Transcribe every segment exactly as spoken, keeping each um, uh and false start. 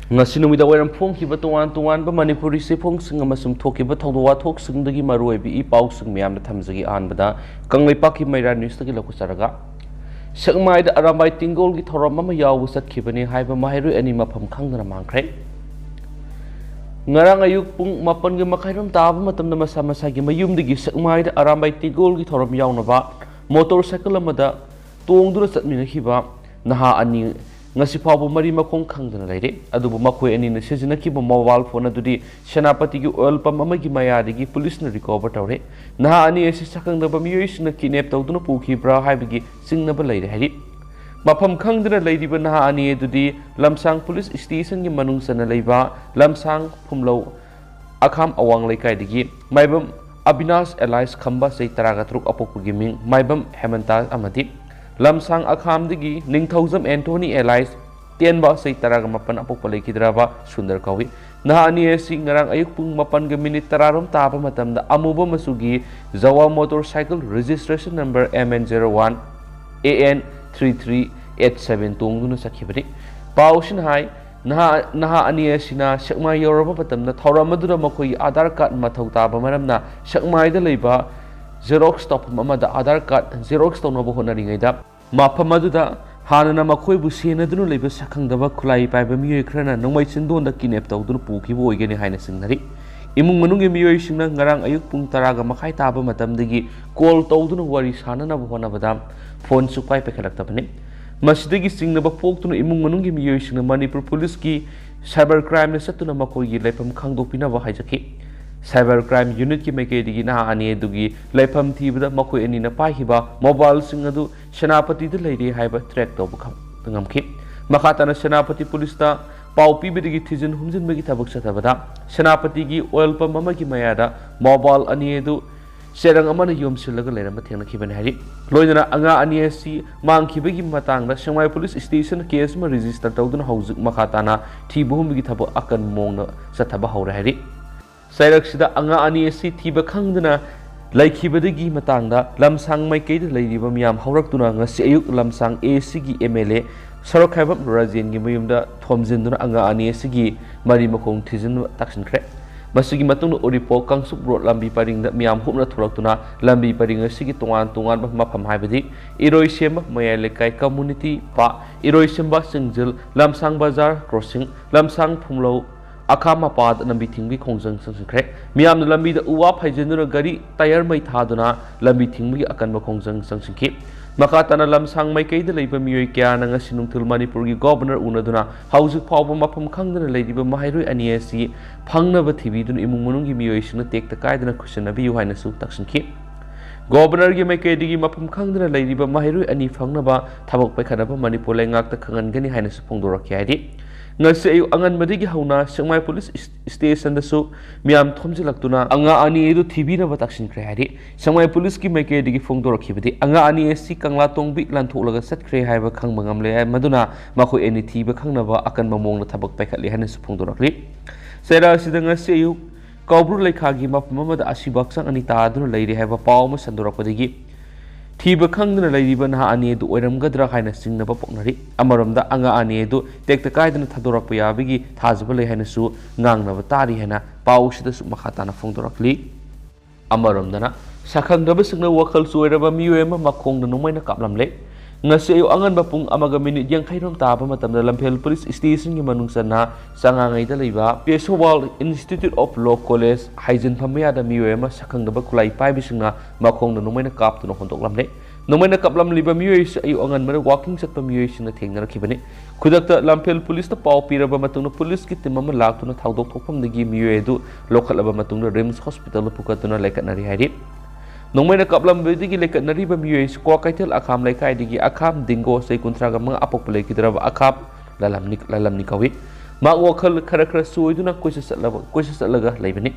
ꯉꯁꯤ ꯅꯨꯃꯤꯗꯥꯡ ꯋꯥꯏꯔꯝ ꯐꯣꯡꯈꯤꯕ ꯇꯣꯉꯥꯟ ꯇꯣꯉꯥꯟꯕ ꯃꯅꯤꯄꯨꯔꯤ ꯆꯦꯐꯣꯡꯁꯤꯡ ꯑꯃꯁꯨꯡ ꯊꯣꯛꯈꯤꯕ ꯊꯧꯗꯣꯛ ꯋꯥꯊꯣꯛꯁꯤꯡꯗꯒꯤ ꯃꯔꯨꯑꯣꯏꯕ ꯏ ꯄꯥꯎꯁꯤꯡ ꯃꯌꯥꯝꯗ ꯊꯝꯖꯒꯦ꯫ ꯑꯍꯥꯟꯕꯗ ꯀꯪꯂꯩꯄꯥꯛꯀꯤ ꯃꯩꯔꯥ ꯅ꯭ꯌꯨꯁꯇꯒꯤ ꯂꯧꯈꯠꯆꯔꯒ, ꯁꯦꯛꯃꯥꯏꯗ ꯑꯔꯥꯝꯕꯥꯏ ꯇꯤꯡꯒꯣꯜꯒꯤ ꯊꯧꯔꯝ ꯑꯃ ꯌꯥꯎꯕ ꯆꯠꯈꯤꯕꯅꯤ ꯍꯥꯏꯕ ꯃꯍꯩꯔꯣꯏ ꯑꯅꯤ ꯃꯐꯝ ꯈꯪꯗꯅ ꯃꯥꯡꯈ꯭ꯔꯦ꯫ ꯉꯔꯥꯡ ꯑꯌꯨꯛ ꯄꯨꯡ ꯃꯥꯄꯟꯒ ꯃꯈꯥꯏꯔꯣꯝ ꯇꯥꯕ ꯃꯇꯝꯗ ꯃꯁꯥ ꯃꯁꯥꯒꯤ ꯃꯌꯨꯝꯗꯒꯤ ꯁꯦꯛꯃꯥꯏꯗ ꯑꯔꯥꯝꯕꯥꯏ ꯇꯤꯡꯒꯣꯜꯒꯤ ꯊꯧꯔꯝ ꯌꯥꯎꯅꯕ ꯃꯣꯇꯣꯔ ꯁꯥꯏꯀꯜ ꯑꯃꯗ ꯇꯣꯡꯗꯨꯅ ꯆꯠꯃꯤꯟꯅꯈꯤꯕ ꯅꯍꯥ ꯑꯅꯤ ꯉꯁꯤ ꯐꯥꯎꯕ ꯃꯔꯤ ꯃꯈꯣꯡ ꯈꯪꯗꯅ ꯂꯩꯔꯤ꯫ ꯑꯗꯨꯕꯨ ꯃꯈꯣꯏ ꯑꯅꯤꯅ ꯁꯤꯖꯤꯟꯅꯈꯤꯕ ꯃꯣꯕꯥꯏꯜ ꯐꯣꯟ ꯑꯗꯨꯗꯤ ꯁꯦꯅꯥꯄꯇꯤꯒꯤ ꯑꯣꯏꯜ ꯄꯝ ꯑꯃꯒꯤ ꯃꯌꯥꯗꯒꯤ ꯄꯨꯂꯤꯁꯅ ꯔꯤꯀꯣꯚꯔ ꯇꯧꯔꯦ꯫ ꯅꯍꯥ ꯑꯅꯤ ꯑꯁꯤ ꯁꯛꯈꯪꯗꯕ ꯃꯤꯑꯣꯏꯁꯤꯡꯅ ꯀꯤꯗꯅꯦꯞ ꯇꯧꯗꯨꯅ ꯄꯨꯈꯤꯕ꯭ꯔꯥ ꯍꯥꯏꯕꯒꯤ ꯆꯤꯡꯅꯕ ꯂꯩꯔꯦ ꯍꯥꯏꯔꯤ꯫ ꯃꯐꯝ ꯈꯪꯗꯅ ꯂꯩꯔꯤꯕ ꯅꯍꯥ ꯑꯅꯤ ꯑꯗꯨꯗꯤ ꯂꯝꯁꯥꯡ ꯄꯨꯂꯤꯁ ꯁ꯭ꯇꯦꯁꯟꯒꯤ ꯃꯅꯨꯡ ꯆꯟꯅ ꯂꯩꯕ ꯂꯝꯁꯥꯡ ꯐꯨꯝꯂꯧ ꯑꯈꯥꯝ ꯑꯋꯥꯡ ꯂꯩꯀꯥꯏꯗꯒꯤ ꯃꯥꯏꯕꯝ ꯑꯕꯤꯅꯥꯁ ꯑꯦꯂꯥꯏꯁ ꯈꯝꯕ, ꯆꯍꯤ ꯇꯔꯥꯒ ꯇꯔꯨꯛ, ꯑꯄꯣꯛꯄꯒꯤ ꯃꯤꯡ ꯃꯥꯏꯕꯝ ꯍꯦꯃꯟꯇꯥ, ꯑꯃꯗꯤ ꯂꯝꯁꯥꯡ ꯑꯈꯥꯝꯗꯒꯤ ꯅꯤꯡꯊꯧꯖꯝ ꯑꯦꯟꯊꯣꯅꯤ ꯑꯦꯂꯥꯏꯁ ꯇꯦꯟꯕ, ꯆꯍꯤ ꯇꯔꯥꯒ ꯃꯥꯄꯟ, ꯑꯄꯣꯛꯄ ꯂꯩꯈꯤꯗ꯭ꯔꯕ ꯁꯨꯟꯗꯔ ꯀꯧꯏ꯫ ꯅꯍꯥ ꯑꯅꯤ ꯑꯁꯤ ꯉꯔꯥꯡ ꯑꯌꯨꯛ ꯄꯨꯡ ꯃꯥꯄꯟꯒ ꯃꯤꯅꯤꯠ ꯇꯔꯥꯔꯣꯝ ꯇꯥꯕ ꯃꯇꯝꯗ ꯑꯃꯨꯕ ꯃꯆꯨꯒꯤ ꯖꯋꯥ motorcycle registration number M N zero one A N three three eight seven ꯇꯣꯡꯗꯨꯅ ꯆꯠꯈꯤꯕꯅꯤ꯫ ꯄꯥꯎꯁꯤꯅ ꯍꯥꯏ, ꯅꯍꯥ, ꯅꯍꯥ ꯑꯅꯤ ꯑꯁꯤꯅ ꯁꯦꯛꯃꯥꯏ ꯌꯧꯔꯕ ꯃꯇꯝꯗ ꯊꯧꯔꯝ ꯑꯗꯨꯗ ꯃꯈꯣꯏꯒꯤ ꯑꯥꯙꯥꯔ ꯀꯥꯔꯗ ꯃꯊꯧ ꯇꯥꯕ ꯃꯔꯝꯅ ꯁꯦꯛꯃꯥꯏꯗ ꯂꯩꯕ ꯖꯦꯔꯣꯛꯁ ꯇꯧꯐꯝ ꯑꯃꯗ ꯑꯥꯙꯥꯔ ꯀꯥꯔꯗ ꯖꯦꯔꯣꯛꯁ ꯇꯧꯅꯕ ꯍꯣꯠꯅꯔꯤꯉꯩꯗ ꯃꯐꯝ ꯑꯗꯨꯗ ꯍꯥꯟꯅꯅ ꯃꯈꯣꯏꯕꯨ ꯁꯦꯟꯅꯗꯨꯅ ꯂꯩꯕ ꯁꯛꯈꯪꯗꯕ ꯈꯨꯠꯂꯥꯏ ꯄꯥꯏꯕ ꯃꯤꯑꯣꯏ ꯈꯔꯅ ꯅꯣꯡꯃꯩ ꯆꯤꯟꯗꯣꯟꯗ ꯀꯤꯗꯅꯦꯞ ꯇꯧꯗꯨꯅ ꯄꯨꯈꯤꯕ ꯑꯣꯏꯒꯅꯤ ꯍꯥꯏꯅ ꯆꯤꯡꯅꯔꯤ꯫ ꯏꯃꯨꯡ ꯃꯅꯨꯡꯒꯤ ꯃꯤꯑꯣꯏꯁꯤꯡꯅ ꯉꯔꯥꯡ ꯑꯌꯨꯛ ꯄꯨꯡ ꯇꯔꯥꯒ ꯃꯈꯥꯏ ꯇꯥꯕ ꯃꯇꯝꯗꯒꯤ ꯀꯣꯜ ꯇꯧꯗꯨꯅ ꯋꯥꯔꯤ ꯁꯥꯅꯅꯕ ꯍꯣꯠꯅꯕꯗ ꯐꯣꯟ ꯁꯨꯛꯄꯥꯏ ꯄꯥꯏꯈꯠꯂꯛꯇꯕꯅꯤ꯫ ꯃꯁꯤꯗꯒꯤ ꯆꯤꯡꯅꯕ ꯄꯣꯛꯇꯨꯅ ꯏꯃꯨꯡ ꯃꯅꯨꯡꯒꯤ ꯃꯤꯑꯣꯏꯁꯤꯡꯅ ꯃꯅꯤꯄꯨꯔ ꯄꯨꯂꯤꯁꯀꯤ ꯁꯥꯏꯕꯔ ꯀ꯭ꯔꯥꯏꯝꯗ ꯆꯠꯇꯨꯅ ꯃꯈꯣꯏꯒꯤ ꯂꯩꯐꯝ ꯈꯪꯗꯣꯛꯄꯤꯅꯕ ꯍꯥꯏꯖꯈꯤ꯫ ꯁꯥꯏꯕꯔ ꯀ꯭ꯔꯥꯏꯝ ꯌꯨꯅꯤꯠꯀꯤ ꯃꯥꯏꯀꯩꯗꯒꯤ ꯅꯍꯥ ꯑꯅꯤ ꯑꯗꯨꯒꯤ ꯂꯩꯐꯝ ꯊꯤꯕꯗ ꯃꯈꯣꯏ ꯑꯅꯤꯅ ꯄꯥꯏꯈꯤꯕ ꯃꯣꯕꯥꯏꯜꯁꯤꯡ ꯑꯗꯨ ꯁꯦꯅꯥꯄꯇꯤꯗ ꯂꯩꯔꯦ ꯍꯥꯏꯕ ꯇ꯭ꯔꯦꯛ ꯇꯧꯕ ꯈꯪ-, ꯉꯝꯈꯤ꯫ ꯃꯈꯥ ꯇꯥꯅ ꯁꯦꯅꯥꯄꯇꯤ ꯄꯨꯂꯤꯁꯇ ꯄꯥꯎ ꯄꯤꯕꯗꯒꯤ ꯊꯤꯖꯤꯟ ꯍꯨꯝꯖꯤꯟꯕꯒꯤ ꯊꯕꯛ ꯆꯠꯊꯕꯗ ꯁꯦꯅꯥꯄꯇꯤꯒꯤ ꯑꯣꯏꯜ ꯄꯝ ꯑꯃꯒꯤ ꯃꯌꯥꯗ ꯃꯣꯕꯥꯏꯜ ꯑꯅꯤ ꯑꯗꯨ ꯆꯦꯔꯪ ꯑꯃꯅ ꯌꯣꯝꯁꯤꯜꯂꯒ ꯂꯩꯔꯝꯕ ꯊꯦꯡꯅꯈꯤꯕꯅꯤ ꯍꯥꯏꯔꯤ꯫ ꯂꯣꯏꯅꯅ ꯑꯉꯥꯡ ꯑꯅꯤ ꯑꯁꯤ ꯃꯥꯡꯈꯤꯕꯒꯤ ꯃꯇꯥꯡꯗ ꯁꯦꯛꯃꯥꯏ ꯄꯨꯂꯤꯁ ꯁ꯭ꯇꯦꯁꯟ ꯀꯦꯁ ꯑꯃ ꯔꯦꯖꯤꯁꯇꯔ ꯇꯧꯗꯨꯅ ꯍꯧꯖꯤꯛ ꯃꯈꯥ ꯇꯥꯅ ꯊꯤꯕ ꯍꯨꯝꯕꯒꯤ ꯊꯕꯛ ꯑꯀꯟꯕ ꯃꯑꯣꯡꯗ ꯆꯠꯊꯕ ꯍꯧꯔꯦ ꯍꯥꯏꯔꯤ꯫ ꯆꯩꯔꯛꯁꯤꯗ ꯑꯉꯥꯡ ꯑꯅꯤ ꯑꯁꯤ ꯊꯤꯕ ꯈꯪꯗꯅ ꯂꯩꯈꯤꯕꯗꯒꯤ ꯃꯇꯥꯡꯗ ꯂꯝꯁꯥꯡ ꯃꯥꯏꯀꯩꯗ ꯂꯩꯔꯤꯕ ꯃꯤꯌꯥꯝ ꯍꯧꯔꯛꯇꯨꯅ ꯉꯁꯤ ꯑꯌꯨꯛ ꯂꯝꯁꯥꯡ A Cꯒꯤ M L A ꯁꯣꯔꯣꯛꯈꯥꯏꯕꯝ ꯔꯥꯖꯦꯟꯒꯤ ꯃꯌꯨꯝꯗ ꯊꯣꯝꯖꯤꯟꯗꯨꯅ ꯑꯉꯥꯡ ꯑꯅꯤ ꯑꯁꯤꯒꯤ ꯃꯔꯤ ꯃꯈꯣꯡ ꯊꯤꯖꯤꯟꯕ ꯇꯥꯛꯁꯤꯟꯈ꯭ꯔꯦ꯫ ꯃꯁꯤꯒꯤ ꯃꯇꯨꯡꯗ ꯎꯔꯤꯄꯣꯛ ꯀꯥꯡꯆꯨꯞ ꯔꯣꯗ ꯂꯝꯕꯤ ꯄꯔꯤꯡꯗ ꯃꯤꯌꯥꯝ ꯍꯨꯞꯅ ꯊꯣꯛꯂꯛꯇꯨꯅ ꯂꯝꯕꯤ ꯄꯔꯤꯡ ꯑꯁꯤꯒꯤ ꯇꯣꯉꯥꯟ ꯇꯣꯉꯥꯟꯕ ꯃꯐꯝ, ꯍꯥꯏꯕꯗꯤ ꯏꯔꯣꯏꯁꯦꯝꯕ ꯃꯌꯥꯏ ꯂꯩꯀꯥꯏ ꯀꯝꯃꯨꯅꯤꯇꯤ ꯄꯥꯔꯛ, ꯏꯔꯣꯏꯁꯦꯝꯕ ꯆꯤꯡꯖꯤꯜ, ꯂꯝꯁꯥꯡ ꯕꯖꯥꯔ ꯀ꯭ꯔꯣꯁꯤꯡ, ꯂꯝꯁꯥꯡ ꯐꯨꯝꯂꯧ, ꯑꯈꯥꯝ ꯃꯄꯥꯗ ꯂꯝꯕꯤ ꯊꯤꯡꯕꯒꯤ ꯈꯣꯡꯖꯪ ꯆꯪꯁꯤꯟꯈ꯭ꯔꯦ꯫ ꯃꯤꯌꯥꯝꯅ ꯂꯝꯕꯤꯗ ꯎ ꯋꯥ ꯐꯩꯖꯤꯟꯗꯨꯅ ꯒꯥꯔꯤ ꯇꯥꯌꯔ ꯃꯩ ꯊꯥꯗꯨꯅ ꯂꯝꯕꯤ ꯊꯤꯡꯕꯒꯤ ꯑꯀꯟꯕ ꯈꯣꯡꯖꯪ ꯆꯪꯁꯤꯟꯈꯤ꯫ ꯃꯈꯥ ꯇꯥꯅ ꯂꯝꯁꯥꯡ ꯃꯥꯏꯀꯩꯗ ꯂꯩꯕ ꯃꯤꯑꯣꯏ ꯀꯌꯥꯅ ꯉꯁꯤ ꯅꯨꯡꯊꯤꯜ ꯃꯅꯤꯄꯨꯔꯒꯤ ꯒꯣꯚꯔꯅꯔ ꯎꯅꯗꯨꯅ ꯍꯧꯖꯤꯛ ꯐꯥꯎꯕ ꯃꯐꯝ ꯈꯪꯗꯅ ꯂꯩꯔꯤꯕ ꯃꯍꯩꯔꯣꯏ ꯑꯅꯤ ꯑꯁꯤ ꯐꯪꯅꯕ ꯊꯤꯕꯤꯗꯨꯅ ꯏꯃꯨꯡ ꯃꯅꯨꯡꯒꯤ ꯃꯤꯑꯣꯏꯁꯤꯡꯅ ꯇꯦꯛꯇ ꯀꯥꯏꯗꯅ ꯈꯨꯠꯁꯤꯟꯅꯕꯤꯌꯨ ꯍꯥꯏꯅꯁꯨ ꯇꯛꯁꯤꯟꯈꯤ꯫ ꯒꯣꯚꯔꯅꯔꯒꯤ ꯃꯥꯏꯀꯩꯗꯒꯤ ꯃꯐꯝ ꯈꯪꯗꯅ ꯂꯩꯔꯤꯕ ꯃꯍꯩꯔꯣꯏ ꯑꯅꯤ ꯐꯪꯅꯕ ꯊꯕꯛ ꯄꯥꯏꯈꯠꯅꯕ ꯃꯅꯤꯄꯨꯔ ꯂꯩꯉꯥꯛꯇ ꯈꯪꯍꯟꯒꯅꯤ ꯍꯥꯏꯅꯁꯨ ꯐꯣꯡꯗꯣꯔꯛꯈꯤ ꯍꯥꯏꯔꯤ꯫ ꯉꯁꯤ ꯑꯌꯨꯛ ꯑꯉꯟꯕꯗꯒꯤ ꯍꯧꯅ ꯁꯦꯛꯃꯥꯏ ꯄꯨꯂꯤꯁ ꯏꯁ-, ꯏꯁꯇꯦꯁꯟꯗꯁꯨ ꯃꯤꯌꯥꯝ ꯊꯣꯝꯖꯤꯜꯂꯛꯇꯨꯅ ꯑꯉꯥꯡ ꯑꯅꯤ ꯑꯗꯨ ꯊꯤꯕꯤꯅꯕ ꯇꯥꯛꯁꯤꯟꯈ꯭ꯔꯦ ꯍꯥꯏꯔꯤ꯫ ꯁꯦꯛꯃꯥꯏ ꯄꯨꯂꯤꯁꯀꯤ ꯃꯥꯏꯀꯩꯗꯒꯤ ꯐꯣꯡꯗꯣꯔꯛꯈꯤꯕꯗ ꯑꯉꯥꯡ ꯑꯅꯤ ꯑꯁꯤ ꯀꯪꯂꯥ ꯇꯣꯡꯕꯤ ꯂꯥꯟꯊꯣꯛꯂꯒ ꯆꯠꯈ꯭ꯔꯦ ꯍꯥꯏꯕ ꯈꯪꯕ ꯉꯝꯂꯦ ꯍꯥꯏ꯫ ꯃꯗꯨꯅ ꯃꯈꯣꯏ ꯑꯅꯤ ꯊꯤꯕ ꯈꯪꯅꯕ ꯑꯀꯟꯕ ꯃꯑꯣꯡꯗ ꯊꯕꯛ ꯄꯥꯏꯈꯠꯂꯤ ꯍꯥꯏꯅꯁꯨ ꯐꯣꯡꯗꯣꯔꯛꯂꯤ꯫ ꯆꯩꯔꯥ ꯑꯁꯤꯗ ꯉꯁꯤ ꯑꯌꯨꯛ ꯀꯧꯕ꯭ꯔꯨ ꯂꯩꯈꯥꯒꯤ ꯃꯐꯝ ꯑꯃꯗ ꯑꯁꯤꯕ ꯍꯛꯆꯥꯡ ꯑꯅꯤ ꯇꯥꯗꯨꯅ ꯂꯩꯔꯤ ꯍꯥꯏꯕ ꯄꯥꯎ ꯑꯃ ꯁꯟꯗꯣꯔꯛꯄꯗꯒꯤ ꯊꯤꯕ ꯈꯪꯗꯅ ꯂꯩꯔꯤꯕ ꯅꯍꯥ ꯑꯅꯤ ꯑꯗꯨ ꯑꯣꯏꯔꯝꯒꯗ꯭ꯔꯥ ꯍꯥꯏꯅ ꯆꯤꯡꯅꯕ ꯄꯣꯛꯅꯔꯤ꯫ ꯑꯃꯔꯣꯝꯗ ꯑꯉꯥꯡ ꯑꯅꯤ ꯑꯗꯨ ꯇꯦꯛꯇ ꯀꯥꯏꯗꯅ ꯊꯥꯗꯣꯔꯛꯄ ꯌꯥꯕꯒꯤ ꯊꯥꯖꯕ ꯂꯩ ꯍꯥꯏꯅꯁꯨ ꯉꯥꯡꯅꯕ ꯇꯥꯔꯤ ꯍꯥꯏꯅ ꯄꯥꯎ ꯑꯁꯤꯗꯁꯨ ꯃꯈꯥ ꯇꯥꯅ ꯐꯣꯡꯗꯣꯔꯛꯂꯤ꯫ ꯑꯃꯔꯣꯝꯗꯅ ꯁꯛꯈꯪꯗꯕꯁꯤꯡꯅ ꯋꯥꯈꯜ ꯆꯣꯏꯔꯕ ꯃꯤꯑꯣꯏ ꯑꯃ ꯃꯈꯣꯡꯗ ꯅꯣꯡꯃꯩꯅ ꯀꯥꯞꯂꯝꯂꯦ꯫ ꯉꯁꯤ ꯑꯌꯨꯛ ꯑꯉꯟꯕ ꯄꯨꯡ ꯑꯃꯒ ꯃꯤꯅꯤꯠ ꯌꯥꯡꯈꯩ ꯔꯣꯝ ꯇꯥꯕ ꯃꯇꯝꯗ ꯂꯝꯐꯦꯜ ꯄꯨꯂꯤꯁ ꯁ꯭ꯇꯦꯁꯟꯒꯤ ꯃꯅꯨꯡ ꯆꯟꯅ ꯆꯉꯥꯡꯉꯩꯗ ꯂꯩꯕ ꯄꯦꯁꯣꯋꯥꯜ ꯏꯟꯁꯇꯤꯇ꯭ꯌꯨꯠ ꯑꯣꯐ ꯂꯣ ꯀꯣꯂꯦꯖ ꯍꯥꯏꯖꯤꯟꯐꯝ ꯃꯌꯥꯗ ꯃꯤꯑꯣꯏ ꯑꯃ ꯁꯛꯈꯪꯗꯕ ꯈꯨꯠꯂꯥꯏ ꯄꯥꯏꯕꯁꯤꯡꯅ ꯃꯈꯣꯡꯗ ꯅꯣꯡꯃꯩꯅ ꯀꯥꯞꯇꯨꯅ ꯍꯣꯟꯗꯣꯛꯂꯝꯂꯦ꯫ ꯅꯣꯡꯃꯩꯅ ꯀꯥꯞꯂꯝꯂꯤꯕ ꯃꯤꯑꯣꯏ ꯑꯁꯤ ꯑꯌꯨꯛ ꯑꯉꯟꯕꯗ ꯋꯥꯀꯤꯡ ꯆꯠꯄ ꯃꯤꯑꯣꯏꯁꯤꯡꯅ ꯊꯦꯡꯅꯔꯛꯈꯤꯕꯅꯤ꯫ ꯈꯨꯗꯛꯇ ꯂꯝꯐꯦꯜ ꯄꯨꯂꯤꯁꯇ ꯄꯥꯎ ꯄꯤꯔꯕ ꯃꯇꯨꯡꯗ ꯄꯨꯂꯤꯁꯀꯤ ꯇꯤꯝ ꯑꯃ ꯂꯥꯛꯇꯨꯅ ꯊꯧꯗꯣꯛ ꯊꯣꯛꯐꯝꯗꯒꯤ ꯃꯤꯑꯣꯏ ꯑꯗꯨ ꯂꯧꯈꯠꯂꯕ ꯃꯇꯨꯡꯗ ꯔꯤꯝꯁ ꯍꯣꯁꯄꯤꯇꯥꯜꯗ ꯄꯨꯈꯠꯇꯨꯅ ꯂꯩꯈꯠꯅꯔꯤ ꯍꯥꯏꯔꯤ꯫ ꯅꯣꯡꯃꯩꯅ ꯀꯥꯞꯂꯝꯕꯗꯒꯤ ꯂꯩꯈꯠꯅꯔꯤꯕ ꯃꯤꯑꯣꯏ ꯑꯁꯤ ꯀ꯭ꯋꯥꯀꯩꯊꯦꯜ ꯑꯈꯥꯝ ꯂꯩꯀꯥꯏꯗꯒꯤ ꯑꯈꯥꯝ ꯗꯤꯡꯒꯣ, ꯆꯍꯤ ꯀꯨꯟꯊ꯭ꯔꯥꯒ ꯃꯉꯥ, ꯑꯄꯣꯛꯄ ꯂꯩꯈꯤꯗ꯭ꯔꯕ ꯑꯈꯥꯝ ꯂꯥꯂꯝꯅꯤ, ꯂꯥꯂꯝꯅꯤ ꯀꯧꯏ꯫ ꯃꯍꯥꯛ ꯋꯥꯈꯜ ꯈꯔ ꯈꯔ ꯆꯣꯏꯗꯨꯅ ꯀꯣꯏꯆꯠ ꯆꯠꯂꯕ, ꯀꯣꯏꯆꯠ ꯆꯠꯂꯒ ꯂꯩꯕꯅꯤ꯫